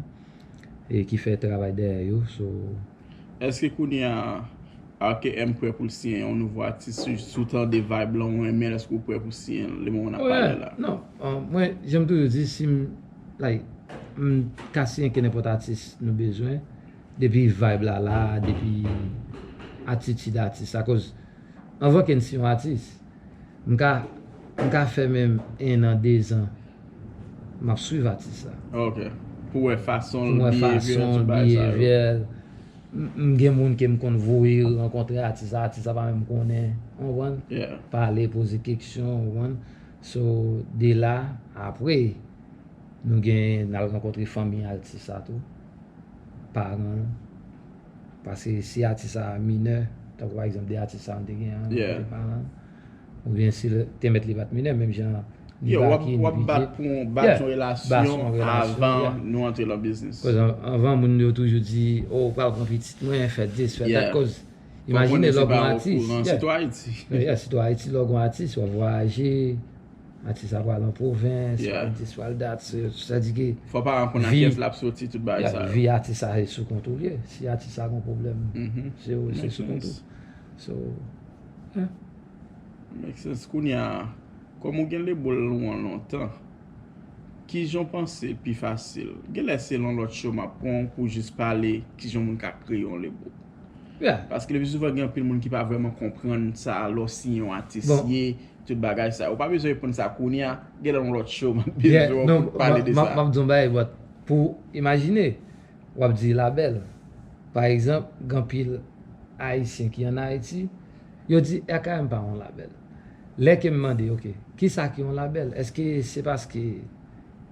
e ki fè travay dèyè yo. So, Èske kounye a R K M prè pou l siyen yon nouvo atis? Si, si w tande vibe lan, ou renmen l, èske w prè pou siyen l le moman n ap pale la? Non, uh, mwen, jan m toujou di, si m, like, m ka siyen ke nenpòt atis nou bezwen, depi vibe la la, depi atitid atis la, koz anvan ke n si yon atis, m ka, m ka fè menm en an, de zan, m ap swiv atis la. Ok. Pou wè fason l, Pou wè fason l, behavior l, m gen moun ke m konn voye rankontre atis la, atis la pa menm konnen, ou konprann? Pale, poze keksyon, ou konprann? So, de la, apre, nou gen, n al rankontre fanmi atis la tou, paran l. Paske si atis la minè, tankou pa egzanp de atis sa nou te gen an, nou te paran l. Oubyen si l te mèt li pa t minè, menm jan li baki, li piti. W ap bat pou bat yon relasyon avan nou antre lan biznis. Koz anvan, moun yo toujou di, o, ou pral pran pitit mwen, fè dis, fè dat, koz imajine lè w gon atis. Yeah, sitou Ayiti, lè w gon atis, w ap vwayaje, atis la pral an pwovens, pral dis, pral dat, sa di ke. Fò paran konn a kiyès l ap soti, tout bagay sa yo. Vi atis la se sou kont ou l ye. Si atis la gon pwoblèm, se ou, se sou kont ou. So, yeah. Make sense. Kounye a, kòm ou gen lebo l ou an lontan, kijan w panse l pi fasil? Genlè se lan lòt show m ap pran w pou jis pale kijan moun ka kreye yon lebo. Paske lepi souvan gen anpil moun ki pa vrèman konprann sa lè w siyen yon atis ye, tout bagay sa. Ou pa bezwen reponn sa kounye a, genlè yon lòt show m ap bezwen w pou pale de sa. M ap di yon bagay, but pou imajine, w ap di labèl. Pa egzanp, gen anpil Ayisyen ki ann Ayiti, yo di R K M pa yon labèl. Lè ke m mande, ok, kisa ki yon labèl? Èske se paske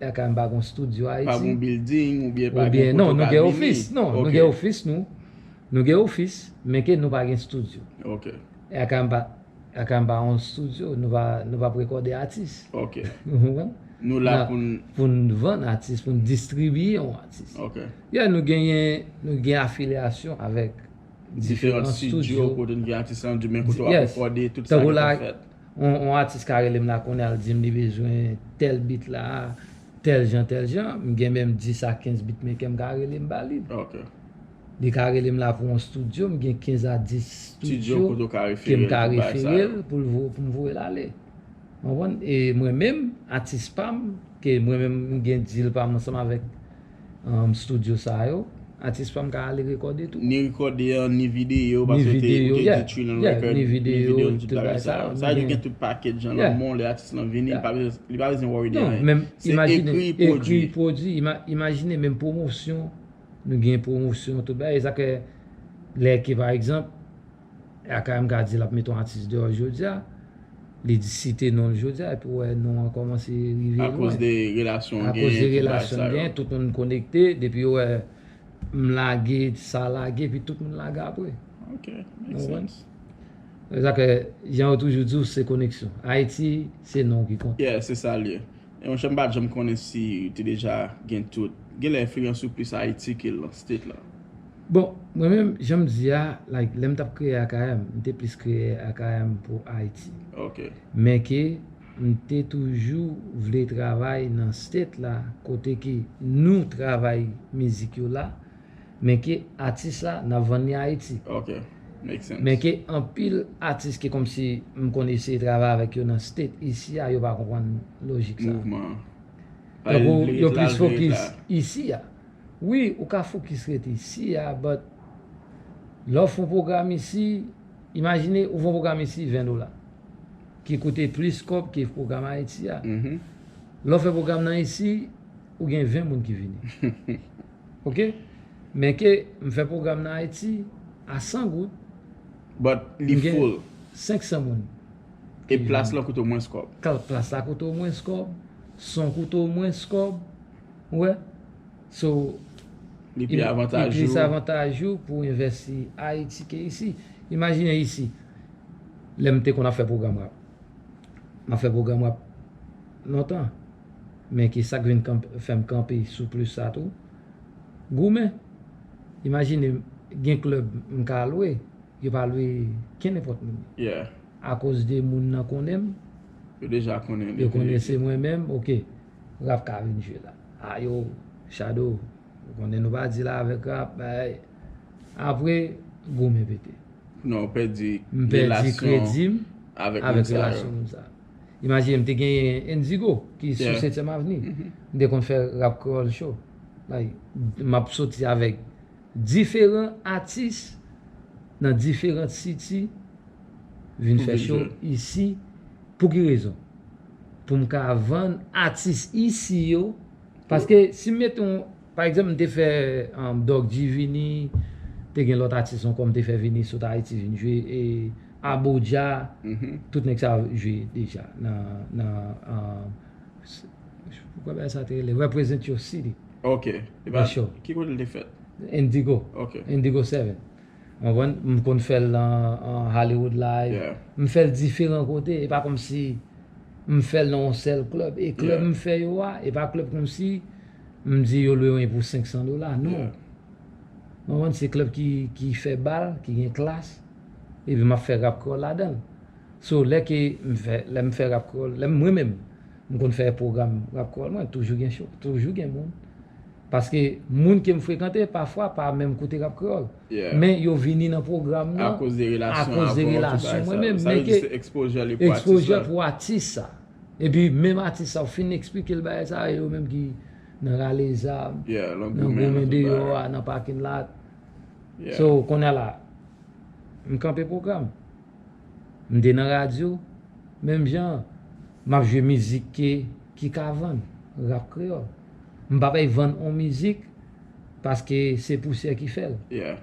R K M pa gon estidyo Ayiti? Pa gon bilding oubyen pa gen kote w ka vini? Non, nou gen ofis, non, nou gen ofis nou. Nou gen ofis, men ke nou pa gen estidyo. Ok. R K M pa R K M pa yon estidyo, nou pa, nou p ap rekòde atis. Ok. Ou konprann? Nou la pou n. Pou n vann atis, pou n distribiye yon atis. Ok. Yeah, nou genyen, nou gen afilyasyon avèk diferan estidyo. Diferan estidyo kote n gen atis lan, di men kote w ap rekòde, tout sa ki ap fèt. On, on atis ka rele m la kounye a, l di m li bezwen tèl beat la, tèl jan, tèl jan. M gen menm dis a kenz beatmaker m ka rele m ba li. Ok. Li ka rele m la pou yon estidyo, m gen kenz a dis estidyo ke m ka refere l pou l vo-, pou m voye l ale. Ou konprann? E mwen menm, atis pa m, ke mwen menm m gen deal pa m ansanm avèk um, estidyo sa yo, atis pa m ka ale rekòde tou. Ni rekòde an, ni videyo, paske ou te, ou te di Trillion Record, ni videyo, ni tout bagay sa yo. Sa vle di ou gen tout package an nan men w, lè atis lan vini, li pa bezwen, li pa bezwen worry de anyen. Se ekri, pwodui. Ekri, pwodui, ima-, imajine menm pwomosyon, nou gen pwomosyon, tout bagay. E sa ke lè ke, pa egzanp, R K M ka di l ap mete yon atis deyò jodi a, li di site non l jodi a, epi w wè non an kòmanse rive lwen. Akoz de relasyon w genyen, tout bagay sa yo. Akoz de relasyon m genyen, tout moun konekte, depi yo wè m lage, sa lage, epi tout moun lage apre. Ok, make sense. Se sa ke, jan yo toujou di w, se koneksyon. Ayiti, se non ki konte. Yeah, se sa l ye. E monchè, m pa t janm konnen si ou te deja gen tout. Genlè enfliyans ou plis Ayiti ke lan State la. Bon, mwen menm, jan m di a, like, lè m t ap kreye A K M, m te plis kreye A K M pou Ayiti. Ok. Men ke m te toujou vle travay nan State la, kote ke nou travay mizik yo la, men ke atis la, n ap vann li Ayiti. Ok. Make sense. Men ke anpil atis ke kòmsi m konn eseye travay avèk yo nan State, isi a, yo pa konprann lojik sa. Mouvman an. Tankou yo plis fokis isi a. Wi, ou ka fokis ret isi a, but lè w fè yon pwogram isi, imajine ou fè yon pwogram isi ven dola, ki koute plis kòb ke pwogram Ayiti a. Lè w fè pwogram nan isi, ou gen ven moun ki vini. Ok? Men ke m fè pwogram nan Ayiti a san goud. But li full. Senk san moun. E plas lan koute w mwens kòb. Kal plas la koute w mwens kòb, son koute w mwens kòb. Ou wè? So, li pi avantajou. Li plis avantajou pou w envèsti Ayiti ke isi. Imajine isi, lè m te konn ap fè pwogram rap. M ap fè pwogram rap lontan. Men ki sa k vin kanp-, fè m kanpe sou plis sa tou? Goumen. Imajine, gen klèb m ka lwe, yo pa lwe kenn nenpòt moun. Yeah. akoz de moun nan konnen m. Yo deja konnen Yo konnen se mwen menm, ok. Rap ka vin jwe la. A yo, Shadow, ou konnen nou pa di la avèk rap, bay. Apre, goumen pete. Non, ou pèdi M pèdi relasyon kredi m avèk avèk moun sa yo. relasyon moun sa. Imajine, m te genyen Indigo, ki sou Yeah. Setyèm Avni. M te konn fè rap kreyòl cho. Like, m ap soti avèk diferan atis nan diferan city vin Pou fè vin cho jwe. isi. Pou ki rezon? Pou m ka vann atis isi yo. Paske si m mete yon, pa egzanp, m te fè um, Doc G vini, te gen lòt atis ankò m te fè vini sot Ayiti vin jwe, e Aboudja, Mhm. tout nèg sa jwe deja nan, nan um, s- poukwa bagay sa te rele Represent Your City. Ok. E Bien pa, sûr. Ki kote l te fèt? Indigo. Ok. Indigo seven. Ou konprann? M konn fè l nan an Hollywood Live. Yeah. M fè l diferan kote. E pa kòmsi m fè l nan yon sèl klèb. E klèb Yeah. m fè yo a, e pa klèb kòmsi m di yo lwe mwen pou senk san dola. Non. Yeah. Ou konprann? Se klèb ki, ki fè bal, ki gen klas. Epi m ap fè rap kreyòl ladan l. So, lè ke m fè, lè m fè rap kreyòl, lè m, mwen menm, m konn fè pwogram rap kreyòl, mwen, toujou gen cho, toujou gen moun. Paske moun ke m frekante, pafwa, pa menm koute rap kreyòl. Yeah. Men yo vini nan pwogram nan Akoz de relasyon akoz de avan, tout relasyon bagay mwen sa. menm. Sa Men vle di ke se exposure li pou atis exposure la. Pou atis sa. Epi menm atis sa, ou fin eksplike l bagay sa, yo menm ki nan rale zam, Yeah, nan nan goumen, goumen nan tout deyò bagay. a, nan parking lot. Yeah. So, kounye a la, m kanpe pwogram. M te nan radyo, menm jan, m ap jwe mizik ke, ki ka vann, rap kreyòl. M pa bay vann on mizik, paske se pousyè ki fè l. Yeah.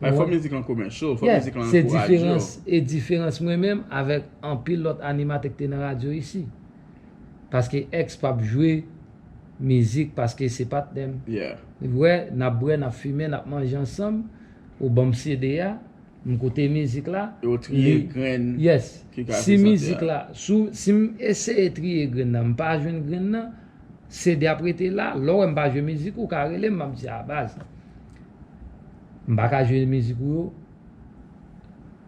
Bay fò mizik lan koumen cho, fò Yeah, mizik lan se ankouraje yo. diferans, e diferans mwen menm avèk anpil lòt animatè ki te nan radyo isi. Paske X p ap jwe mizik paske se patnè m. Yeah. Ou wè, n ap bwè, n ap fimen, n ap manje ansanm, ou ban m C D a, m koute mizik la. Yo triye li- grenn Yes. ki ka Si fè mizik sante a. La, si, si m eseye triye grenn nan, m pa jwenn grenn nan, C D ap rete la, lè w wè m pa jwe mizik ou, ou ka rele m, m ap di, a baz, m pa ka jwe mizik ou yo,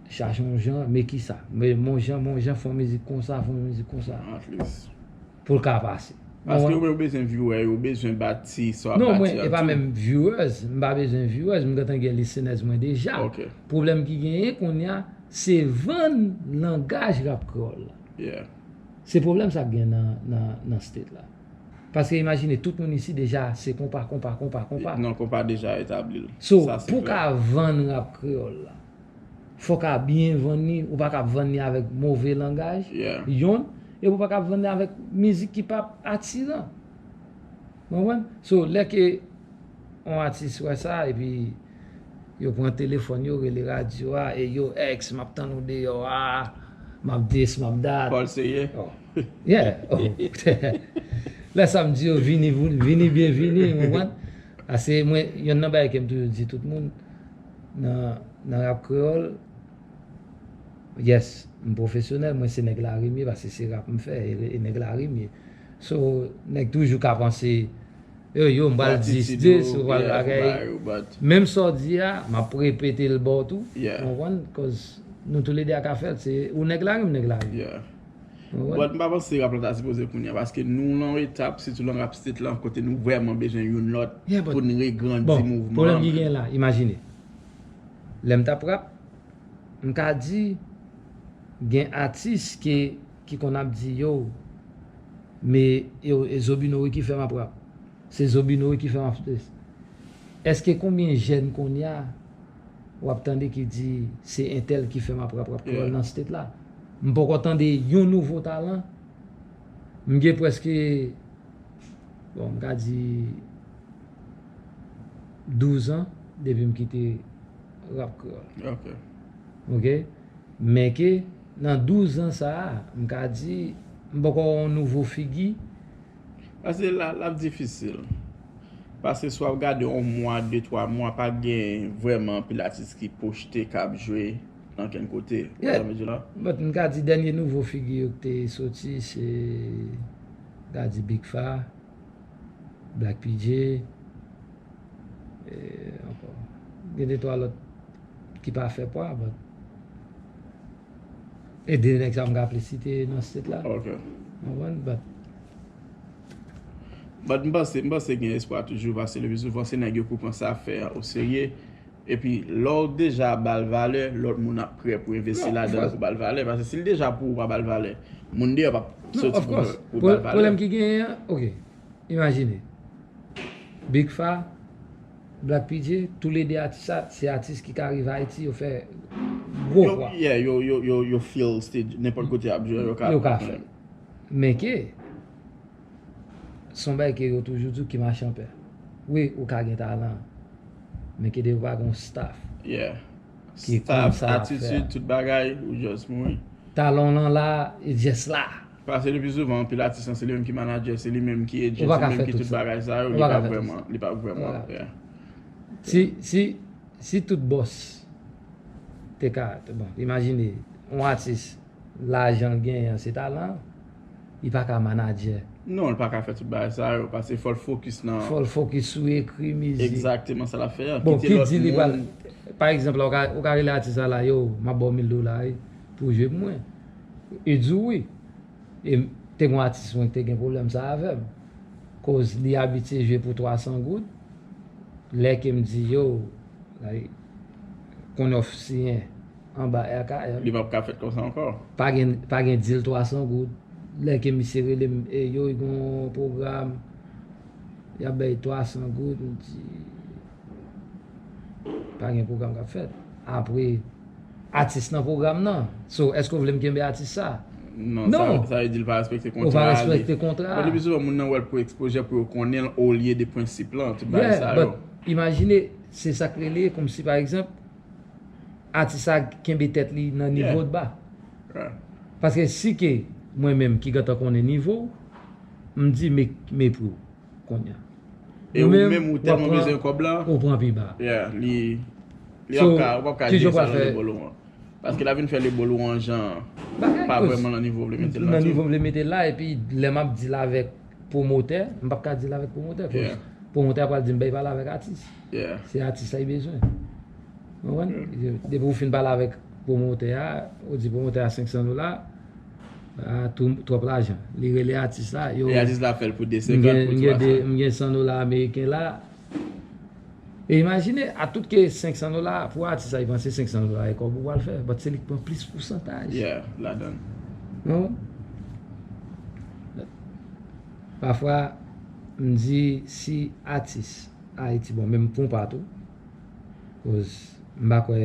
chache yon jan, men kisa? Men mon jan, mon jan, fè yon mizik konsa, fè yon mizik konsa. At least. Pou l ka pase. Paske Bon, yo bezwen viewer, yo bezwen bati sa w ap Non, bati mwen, a e pa tou. Menm viewers, m pa bezwen viewers, m gentan gen listeners mwen deja. Ok. Pwoblèm ki genyen kounye a, se vann langaj rap kreyòl la. Yeah. Se pwoblèm sa k gen nan, nan, nan state la. Paske imajine, tout moun isi deja se konpa, konpa, konpa, konpa. Non, konpa deja etabli l. So, Sa se pou klè. Ka vann rap kreyòl la, fòk a byen vann li, ou pa ka vann li avèk move langaj, Yeah. Yon, e ou pa ka vann li avèk mizik ki pa atiran. Ou konprann? So, lè ke yon atis wè sa, epi yo pran telefòn, yo rele radyo a, e yo, X, m ap tann ou deyò a, m ap dis, m ap dat. Paul Seye. Oh. Yeah. Oh. Lè sa m di yo vini, vini, byenvini, ou konprann? Ase mwen, yonn nan bagay ke m toujou di tout moun, nan, nan rap kreyòl, yes, m pwofesyonèl, mwen se nèg lari m ye, paske se rap m fè, e, e nèg lari m ye. So, nèg toujou ka panse, yo, yo, m pral dis, dis, ou pral bagay. Menm sa w di a, m ap repete l ba w tou, Yeah. ou konprann? Cause nou toulede a ka fè l, se ou nèg lari, m nèg lari. Yeah. Ou konprann? But m pa panse rap la ta sipoze kounye a, paske nou nan yon etap, sitou nan rap state la, kote nou vrèman bezwen youn lòt Yeah, but- pou n regrandi Bon, mouvman pwoblèm an. Ki genyen la, imajine. Lè m t ap rap, m ka di, gen atis ke, ki konn ap di, yo, men, yo, e Zobinori ki fè m ap rap. Se Zobinori ki fè m ap stress. Èske konbyen jèn kounye a w ap tande ki di se entèl ki fè m ap rap, rap kreyòl Yeah. Nan state la? M poko tande yon nouvo talan. M gen prèske, bon, m ka di douz an depi m kite rap kreyòl. Ok. Ok? Men ke nan douz an sa a, m ka di, m poko wè yon nouvo figi. Paske la, l ap difisil. Paske si w ap gade yon mwa, de, twa mwa, pa gen vrèman anpil atis ki pwochte k ap jwe nan kenn kote. Ou Yeah. Sa m di la? But m ka di dènye nouvo figi yo ki te soti, se, m ka di Big Fa, Black P J, e, ankò. Gen de twa lòt ki pa fè pwa, but E de nèg sa m ka aple site nan state la. Ok. Ou konprann? But But m panse, m panse gen espwa toujou, paske lepi souvan se nèg yo pou pran sa fè a oserye. Epi lè w deja ba l valè, lòt moun ap prè pou envesti Non, of ladan l course. Pou ba l valè. Paske si l deja pou ou pa ba l valè, moun deyò p ap Non, soti of pou, course. Pou Pro- ba l valè. Pwoblèm ki genyen an, ok. Imajine. Big Fa, Black P J, toulede atis sa, se atis ki ka rive Ayiti, yo fè gwo Yo, kwa. yeah, yo, yo, yo, yo feel stage, nenpòt kote y ap jwe, yo ka Yo ka fè. Men ke, se yon bagay ke yo toujou di w ki mache anpè. Wi, ou ka gen talan. Men ke depi w pa gen yon staff. Yeah. Ki Staff, konn sa l ap fè. Atitid, tout bagay, ou just mouri. Talan w lan la, e just la. Paske lepi souvan, anpil atis lan, se li menm ki manadjè, se li menm ki agent, Ou pa se ka li fè menm ki tout tout sa. Bagay sa yo, Ou li pa p ka ap fè tout vrèman, li p ap vrèman Ou pa ka fè. Si, si, si tout bòs te ka, bon, imajine, yon atis, lajan l genyen an, se talan, li pa ka manadjè. Non, li pa ka fè tout bagay sa yo, paske fò l fokis nan Fò l fokis sou ekri mizik. Egzakteman sa l ap fè a. Bon, Kite ki lòt di li pral, moun. Pa egzanp, la, ou ka, ou ka rele atis la, la, yo, m ap ba w mil dola wi, pou w jwe pou mwen. E m te gen yon atis mwen ki te gen pwoblèm sa avè m. Koz li abitye jwe pou twa san goud. Lè ke m di, yo, like, konn w siyen anba R K M. Li p ap ka fèt konsa ankò. Pa gen, pa gen deal twa san goud. Lè ke misye rele m, e yo, gen yon pwogram, y ap bay twa san goud, m di, pa gen pwogram k ap fèt. Apre, atis nan pwogram nan. So, èske w vle m kenbe atis sa? Non, Non. Sa, sa vle di l pa respekte Ou kontra pa a, respekte li- kontra a. But lepi souvan, moun nan wè l pou exposure pou yo konnen l olye de prensip lan, tout bagay Yeah, sa yo. But imajine, se sa k rele, kòmsi pa egzanp, atis sa kenbe tèt li nan nivo Yeah. l ba. Yeah. Paske si ke mwen menm ki gentan konnen nivo w, m di me, me pou w kounye a. E ou menm ou tèlman bezwen kòb la. Ou pran pi ba. Yeah, li, li So, ap ka, ou p ap ka kijan di w pral sa nan fè? Lebolo an. Paske l ap vin fè Lebolo an jan Bagay pa kòz. Vrèman nan nivo w vle mete l Nan la tou. Nivo m vle mete l la, epi lè m ap deal avèk pwomotè, m p ap ka deal avèk pwomotè. Kòz Yeah. Pwomotè a pral di m bay pale avèk atis. Yeah. Se atis la li bezwen. Ou konprann? Depi ou fin pale avèk pwomotè a, ou di pwomotè a senk san dola, a, tou, twòp lajan. Li rele atis la, yo, E atis la fè l pou de m senkant, gen, pou m gen de, twa san. M gen san dola ameriken la. E imajine, a tout ke senk san dola, pou atis la, li panse senk san dola e kòb ou pral fè. But se li k pran plis pousantaj. Yeah, ladan. Non? Pafwa, m di si atis Ayiti, bon, menm pou m pa tou, koz m pa kwè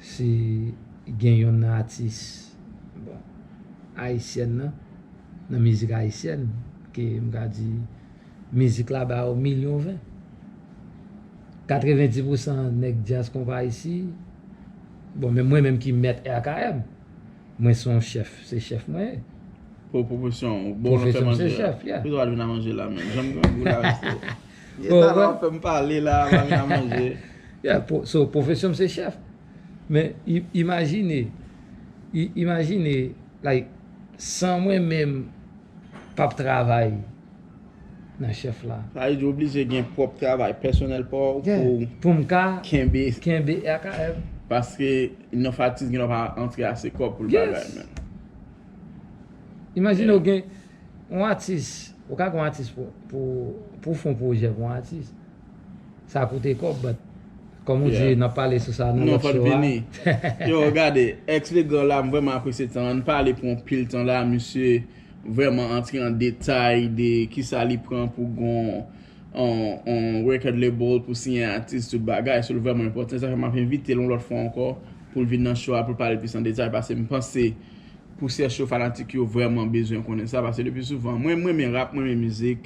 si gen yonn nan atis, bon, ayisyèn nan, nan mizik ayisyèn, ke m ka di, mizik la ba yo milyon ven. Katrevendi pousan nèg djaz konpa isi, bon, men mwen menm ki mèt R K M, mwen se yon chèf, se chèf mwen ye. Pou pwofesyon, bon, nou fè Pwofesyon m se manje. Chèf, yeah. Pou sa vin a manje la, men. Janm grangou la, reste. Ye Bon, talè wè. w fè m pale la, pa vin a manje. Yeah, po, so, pwofesyon m se chèf. Men i- imajine, i- imajine, like, san mwen menm p ap travay nan chèf la. Sa vle di w oblije gen pwòp travay pèsonèl pa w Yeah, pou pou m ka kenbe. Kenbe R K M. Paske yon atis gen dwa pa antre ase kòb pou l Yes. Bagay, men. Imajine w gen yon atis, ou ka gen yon atis pou, pou, pou w fè yon pwojè pou yon atis. Sa koute kòb, but kòm ou Yeah. di, n ap pale sou sa nan Non, lòt fò l show a. Vini. Yo, gade, Ex Legan la, m vrèman apresye tan an. N pale pou yon pil tan la, misye vrèman antre an detay de kisa li pran pou gon on, on record label pou siyen atis, tout bagay. So, l vrèman enpòtan. Sa fè m ap envite l yon lòt fwa ankò pou l vin nan show a, pou l pale plis an detay, paske m panse pousyè cho fanatik yo vrèman bezwen konnen sa, paske lepi souvan, mwen, mwen renmen rap, mwen renmen mizik,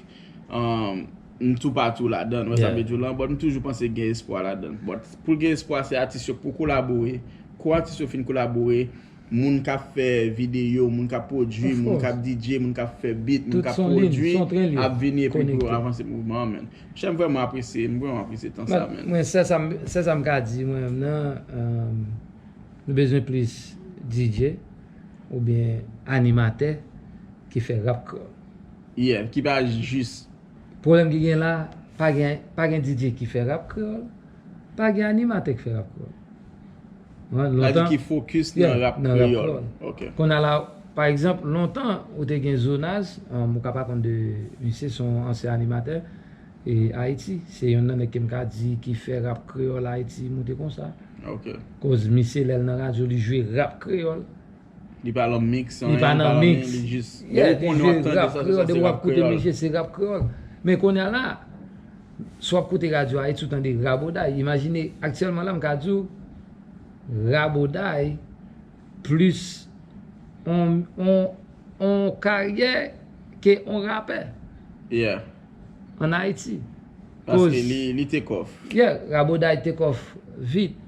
um, m toupatou ladan, wè sa Yeah. vle di w lan, but m toujou panse gen espwa ladan. But pou l gen espwa, se atis yo pou kolabore. Kou atis yo fin kolabore, moun k ap fè videyo, moun k ap pwodui, Of moun k course. ap D J, moun k ap fè beat, moun Tout k ap son lin, pwodui, son tren li ap vini epi pou konekte. Avanse mouvman an, men. Chè, m vrèman apresye, m vrèman apresye tan sa, But men. Mwen, sèl sa m, sèl sa m ka di, mwen menm nan, um, nou bezwen plis D J oubyen animatè ki fè rap kreyòl. Yeah, ki pa jis. Pwoblèm ki gen la, pa gen, pa gen D J ki fè rap kreyòl, pa gen animatè ki fè rap kreyòl. Lontan, ki fokis nan rap kreyòl. Ok. Kounye a la, pa egzanp, lontan, ou te gen Zonaz, um, ou ka pa konn de misye, se yon ansyen animatè, e Ayiti. Se yonn nan nèg ke m ka di ki fè rap kreyòl Ayiti moute konsa. Ok. Koz misye, lè l nan radyo, li jwe rap kreyòl. Li pa nan mix, li pa nan mix. Li jis, yeah, li jwe rap kreyòl, depi w ap koute misye, se rap kreyòl. Men kounye a la, si w ap koute radyo Ayiti, ou tande raboday. Imajine, aktyèlman la, m ka di w, raboday plis on, on, on karyè ke on rapè. Yeah. An Ayiti. Paske li, li take off. Yeah, raboday take off vit.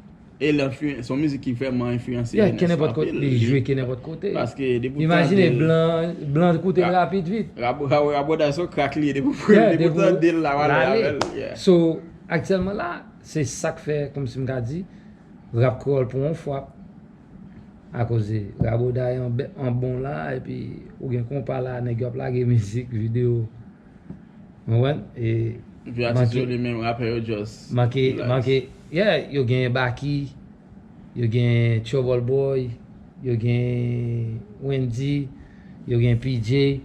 E l enfliyan-, se yon mizik ki vrèman enfliyanse jenès la anpil. Li jwe ke nenpòt kote. Paske depi w tande l. Imajine blan, blan koute l rapid vit. Rabo-, rabo-, raboday se yon krak li ye, depi w, depi w tande l la, w ale avè l. Yeah. So, aktyèlman la, se sa k fè, kòmsi m ka di, rap kreyòl pran yon frap. Akoz raboday an bon la, epi ou gen konpa la, nèg yo ap lage mizik, videyo. Ou konprann? E vye atis yo li menm, rapè yo just manke, manke, yeah, yo gen Baky, yo gen Trouble Boy, yo gen Wendy, yo gen P J.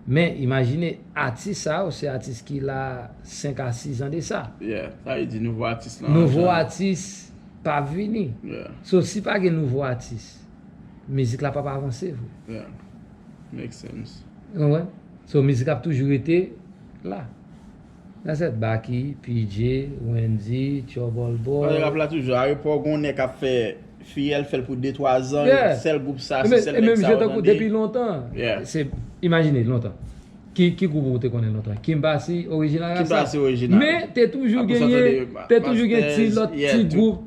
Men imajine atis sa yo, se atis ki la senk a sis an de sa. Yeah, sa vle di nouvo atis lan. Nouvo atis pa vini. Yeah. So, si pa gen nouvo atis, mizik la p ap avanse vre. Yeah. Make sense. Ou konprann? So, mizik ap toujou rete la. That's it. Baky, P J, Wendy, Trouble Boy. Paske rap la toujou, a repò gon nèg k ap fè fiyèl, fè l pou de twa zan, yeah, sèl gwoup sa, se sèl nèg sa yo tande. Depi lontan. Yeah. Se, imajine, lontan. Ki, ki gwoup ou te konnen lontan? Kimbassy, Original Rasta. Kimbassy, Original. Men te toujou genyen, te toujou gen ti lòt ti gwoup.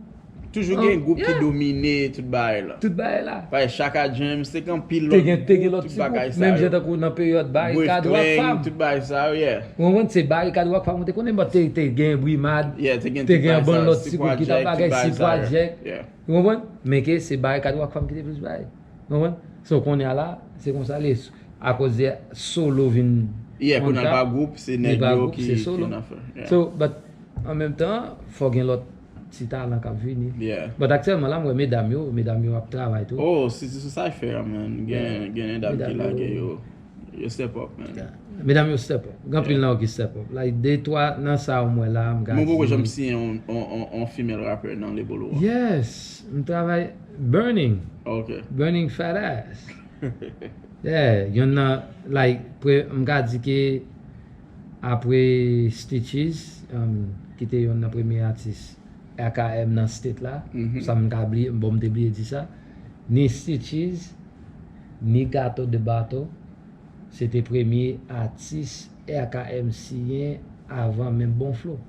Toujou gen gwoup ki domine tout bagay la. Tout bagay la. Paske Chaka James, te gen anpil lòt gwoup, tout bagay sa yo. Menm jan tankou nan peryòd Barikad, Rockfam. Tout bagay sa yo, yeah. Ou konprann, se Barikad, Rockfam, ou te konnen, but te, te gen Brimad, te gen yon bann lòt ti gwoup ki t ap bagay, Sipwa Jack. Ou konprann? Men ke se Barikad, Rockfam ki te plis bay. Ou konprann? So, kounye a la, se konsa l ye. Akoz de solo vin. Yeah, kounye a l pa gwoup, se nèg yo ki, ki nan fè. Yeah. So, but an menm tan, fò gen lòt ti talan k ap vini. Yeah. But aktyèlman la, m wè medam yo, medam yo ap travay tou. Oh, si, si, si, sa fè, man. Gen, gen medam ki lage yo. Yo step up, man. Yeah. Medam yo step up. Gen anpil nan yo ki step up. Like, de twa nan sa yo m wè la, m ka di. Mwen poko janm siyen on, on, on, on female rapper nan label ou an. Yes, m travay Burning. Ok. Burning Fat Ass. Yeah, yonn nan, like, pre-, m ka di ke apre Stitches, um, ki te yonn nan premye atis R K M nan state la, sa m ka bliye, bon, m te bliye di sa, ni Stitches, ni Gato de Bato, se te premye atis R K M siyen avan menm Bon Flo.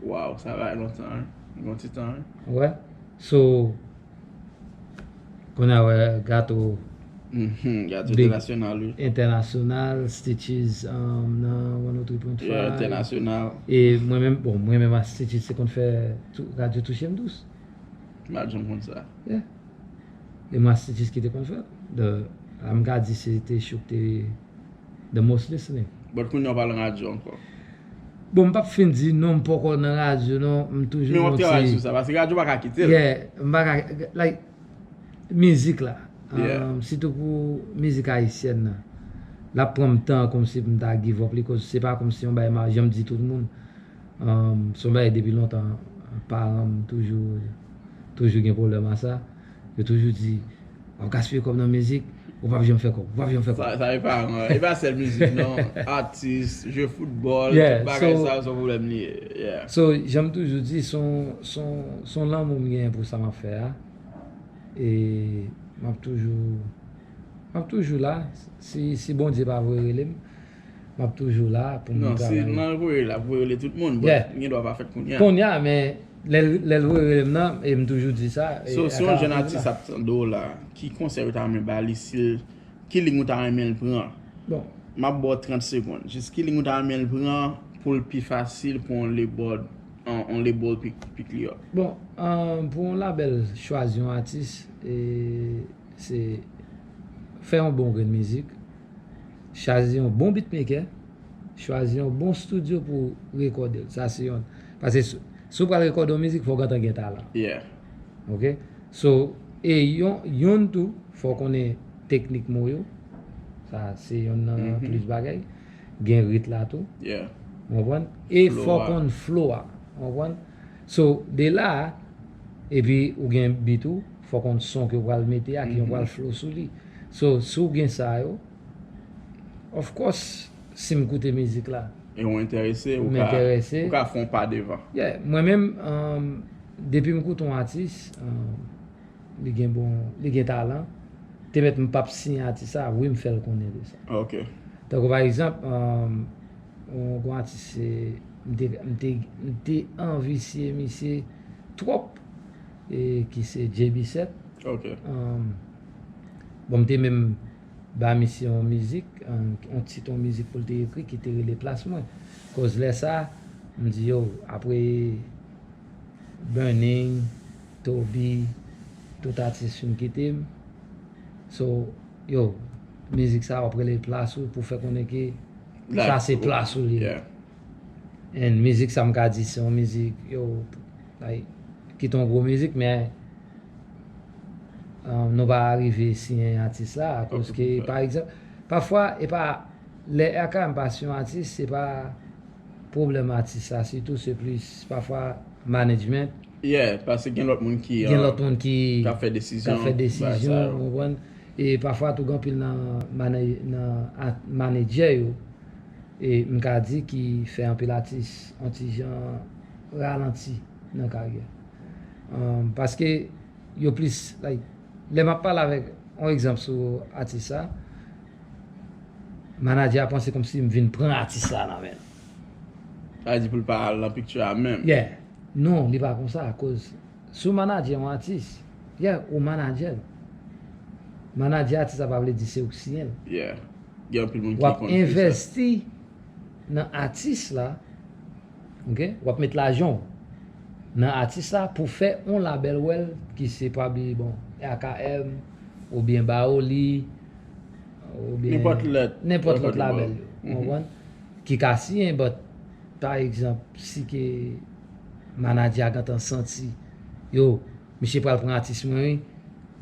Wow, sa bay lontan, hein? Gon ti tan, hein? Wè. So, kounye a wè Gato. Mhm, Gato International, wi. International, Stitches, um, nan one oh three point five. Yeah, International. E mwen menm, bon, mwen menm a Stitches te konn fè tou, radyo Touche m dous. M pa t janm konn sa. Yeah. E mwen a Stitches ki te konn fè l. The, a m ka di se te Chouk te the most listening. But kounye a w pa nan radyo ankò. Bon, m p ap fin di non, m poko nan radyo non, m toujou. Men w ap travay sou sa, paske radyo pa ka kite l. Yeah, m pa ka, like, mizik la. Yeah. Um, sitou pou mizik ayisyèn nan. L ap pran m tan kòmsi pou m ta give up li, koz se pa kòmsi yon bagay m ap janm di tout moun. Um, se yon bagay depi lontan, paran m toujou, toujou gen pwoblèm a sa. Yo toujou di, w ap gaspiye kòb nan mizik, ou p ap janm fè kòb, ou p ap janm fè kòb. Sa, sa e pa, e pa sèl mizik, non. Atis, jwe foutbòl, tout bagay sa yo, se yon pwoblèm li ye. Yeah. So, jan m toujou di, se yon, se yon, se yon lanmou m genyen pou sa m ap fè a. E m ap toujou, m ap toujou la. Si, si Bondye pa voye rele m, m ap toujou la pou m travay. Non, si nan voye la, voye rele tout moun, but li gen dwa pa fèt kounye a. Kounye a, men lè, lè l voye rele m nan, e m toujou di sa. So, si yon jèn atis ap tande w la, ki konsèy ou ta renmen ba li, si l, ki liy ou ta renmen l pran? Bon. M ap ba w trant segonn. Jis ki liy ou ta renmen l pran pou l pi fasil pou yon label, yon, yon label pi, pi clear? Bon, um, pou yon label, chwazi yon atis, e se fè yon bon grenn mizik, chwazi yon bon beatmaker, chwazi yon bon studio pou rekòde l. Sa se yon. Paske si, si w pral rekòde yon mizik, fò w gentan gen talan. Yeah. Ok? So, e yon, yon tou, fò w konnen teknik mo yo. Sa, se yonn nan plis bagay. Gen rit la tou. Yeah. Ou konprann? E fò w konn flow a. Ou konprann? So, de la, epi ou gen beat ou, fò w konn son ke w pral mete a, ki yon pral flow sou li. So, si w gen sa yo, of course, si m koute mizik la, E ou enterese, ou ka, enterese. Ou ka fè yon pa devan. Yeah, mwen menm, um, depi m koute yon atis, um, li gen bon, li gen talan, te mèt m p ap siyen atis sa, wi m fè l konnen de sa. Ok. Tankou pa egzanp, um, yon gwo atis, se, m te, m te, m te anvi siyen misye twòp, e ki se J B sèt. Ok. Um, bon, m te menm ba misye yon mizik, um, yon tit yon mizik pou l te ekri ki te rele Plas Mwen. Koz lè sa, m di yo, apre Burning, Toby, tout atis fin kite m. So, yo, mizik sa w ap rele plas ou pou fè konnen ke sa se plas ou li ye. And mizik sa m ka di se yon mizik, yo, like, ki te yon gwo mizik, men um, nou pa rive siyen atis la, akoz ke, pa egzanp, pafwa, e pa, lè R K M pa siyen yon atis, se pa pwoblèm atis la, sitou se plis, pafwa, management. Yeah, paske gen lòt moun ki, Gen lòt moun ki ka fè desizyon. Ka fè desizyon, ou konprann? E pafwa tou gen anpil nan, nan manadjè yo, e m ka di ki fè anpil atis yon ti jan ralanti nan karyè. Um, paske yo plis, like, lè m ap pale avèk, yon egzanp sou atis sa, manadjè a panse kòmsi m vin pran atis la nan men l. Sa vle di pou l pa al nan picture a menm. Yeah. Non, li pa konsa, akoz si w manadjè yon atis, yeah, ou manadjè l. Manadjè atis la pa vle di se ou k siyen l. Yeah. Gen anpil moun ki W ap envesti nan atis la, ok? W ap met lajan w nan atis la pou fè yon labèl wè l ki se pwabli, bon, R K M, oubyen Baoli, oubyen nenpòt lòt, nenpòt lòt labèl yo, ou konprann? Ki ka siyen, but, pa egzanp, si ke manadjè a gentan santi, yo, misye pral pran atis mwen, wi.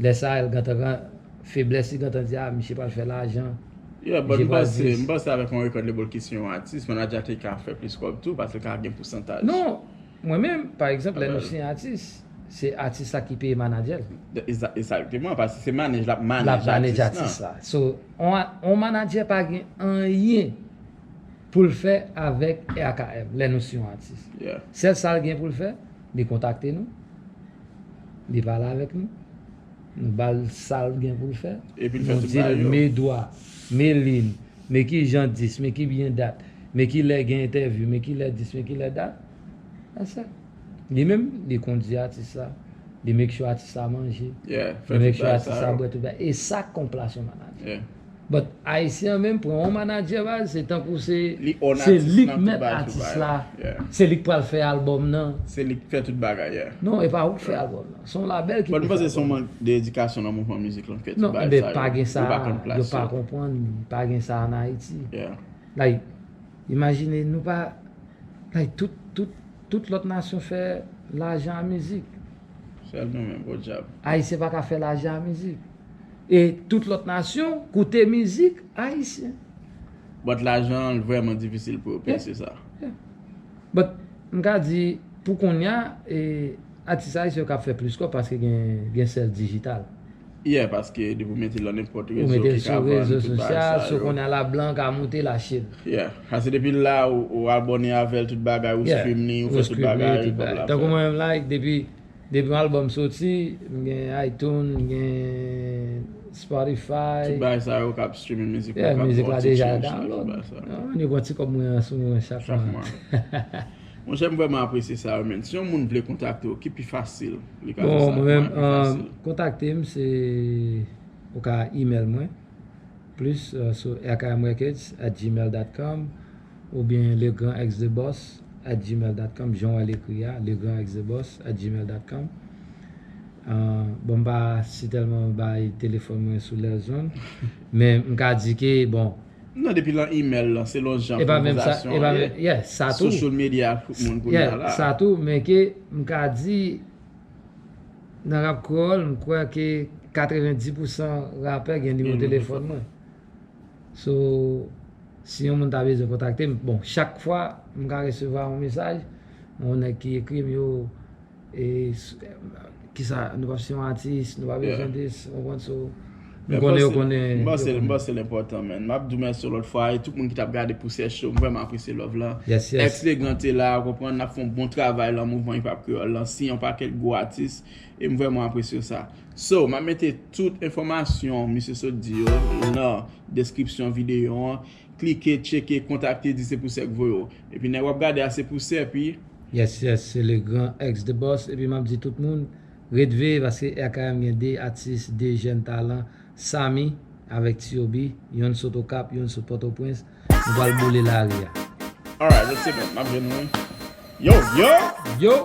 Lè sa a, l gentan gen feblès, li gentan di, a, misye pral fè lajan. Yeah, but m panse, m panse avèk yon record label ki siyen yon atis, manadjè a te ka fè plis kòb tou, paske l ka gen pousantaj. Non, mwen menm, pa egzanp, lè nou siyen atis, se atis la ki peye manadjè l. Egzakteman, paske se manage l ap manage atis la. So, on, on manadjè pa gen anyen pou l fè avèk R K M, lè nou siyen yon atis. Sèl sa l gen pou l fè, li kontakte nou, li pale avèk nou, nou ba l sa l gen pou l fè, nou di l, men dwa, men liy, men ki jan dis, men ki byen dat, men ki lè gen entèvyou, men ki lè dis, men ki lè dat. That's it. Li menm, li kondui atis la, li make sure atis la manje, li make sure atis la bwè tout bagay. E sa k konplas yon manadjè. But Ayisyen an menm pran yon manadjè baz, se tankou se li k mèt atis la, se li k pral fè albòm nan. Se li k fè tout bagay, yeah. Non, e pa ou k fè albòm nan. Se yon labèl ki pou fè albòm. But m panse se yon mank de edikasyon nan mouvman mizik lan k fè tout bagay sa yo. Non, enben pa gen sa, yo pa konprann li, pa gen sa ann Ayiti. Like, imajine nou pa, like, tout, tout, tout lòt nasyon fè lajan a mizik. Sèl nou menm, podyab. Ayisyen pa ka fè lajan a mizik. E tout lòt nasyon koute mizik ayisyen. But lajan an vrèman difisil pou yo pèse sa. But m ka di, pou kounye a, e, atis ayisyen yo ka fè plis kòb paske gen, gen sèl dijital. Yeah, paske depi w mete l nan nenpòt rezo ki ka vann tout bagay sa yo. Ou mete l sou rezo sosyal, so kounye a la blan ka moute l achte l. Yeah, paske depi la ou, ou abòne avè l tout bagay, ou stream li, ou fè tout bagay, kòb la fèt. Tankou mwen menm la, depi Depi yon albòm soti, m gen iTunes, m gen Spotify. Tout bagay sa yo k ap stream mizik la, k ap fè yon ti change nan tout bagay sa yo. Mwen gen yon ti kòb mwen an sou mwen chak mwa. Monchè, m vrèman apresye sa yo, men. Si yon moun vle kontakte w, ki pi fasil? Li ka fè sa kòman pi fasil? Kontakte m, se, ou ka email mwen. Plis, euh, sou R K M Records at gmail dot com oubyen Le Grand Ex The Boss at gmail dot com, jan w wè l ekri a, Le Grand Ex The Boss at gmail dot com. Euh, bon, m pa si tèlman bay telefòn mwen sou lèzonn, men m ka di ke, bon. Non, depi lan email lan, selon jan konvèsasyon an ye. Yeah, sa tou. Social media, tout moun kounye a la. Yeah, sa tou, men ke m ka di, Nan rap kreyòl, m kwè ke katrevenndis pousan rapè gen nimewo telefòn mwen. So, si yon moun ta bezwen kontakte m, bon, chak fwa m ka resevwa yon mesaj, yon nèg ki ekri m, yo, e, s- kisa, nou pa se yon atis, nou pa bezwen dis, w konprann, so, m konnen yo konnen. M panse, m panse l enpòtan, man. M ap di w mèsi yon lòt fwa, e tout moun ki t ap gade Pousyè Show, m vrèman apresye love la. Yes, yes. Ex Legrand te la, w konprann, n ap fè yon bon travay lan mouvman hip hop kreyòl lan, si yon pakèt gwo atis, e m vrèman apresye sa. So, m ap mete tout enfòmasyon misye sot di yo nan deskripsyon videyo an. Klike, tcheke, kontakte, di se Pousyè k voye w. Epi nèg w ap gade a se Pousyè, epi Yes, yes, se Legrand, ex The Boss. Epi m ap di tout moun, ret veye paske R K M gen de atis, de jèn talan, Samy avèk Tiobi, yonn sot Okap, yonn sot Pòtoprens. Nou pral boule lari a. Alright, lòt semèn, m ap jwenn nou. Yo, yo! Yo!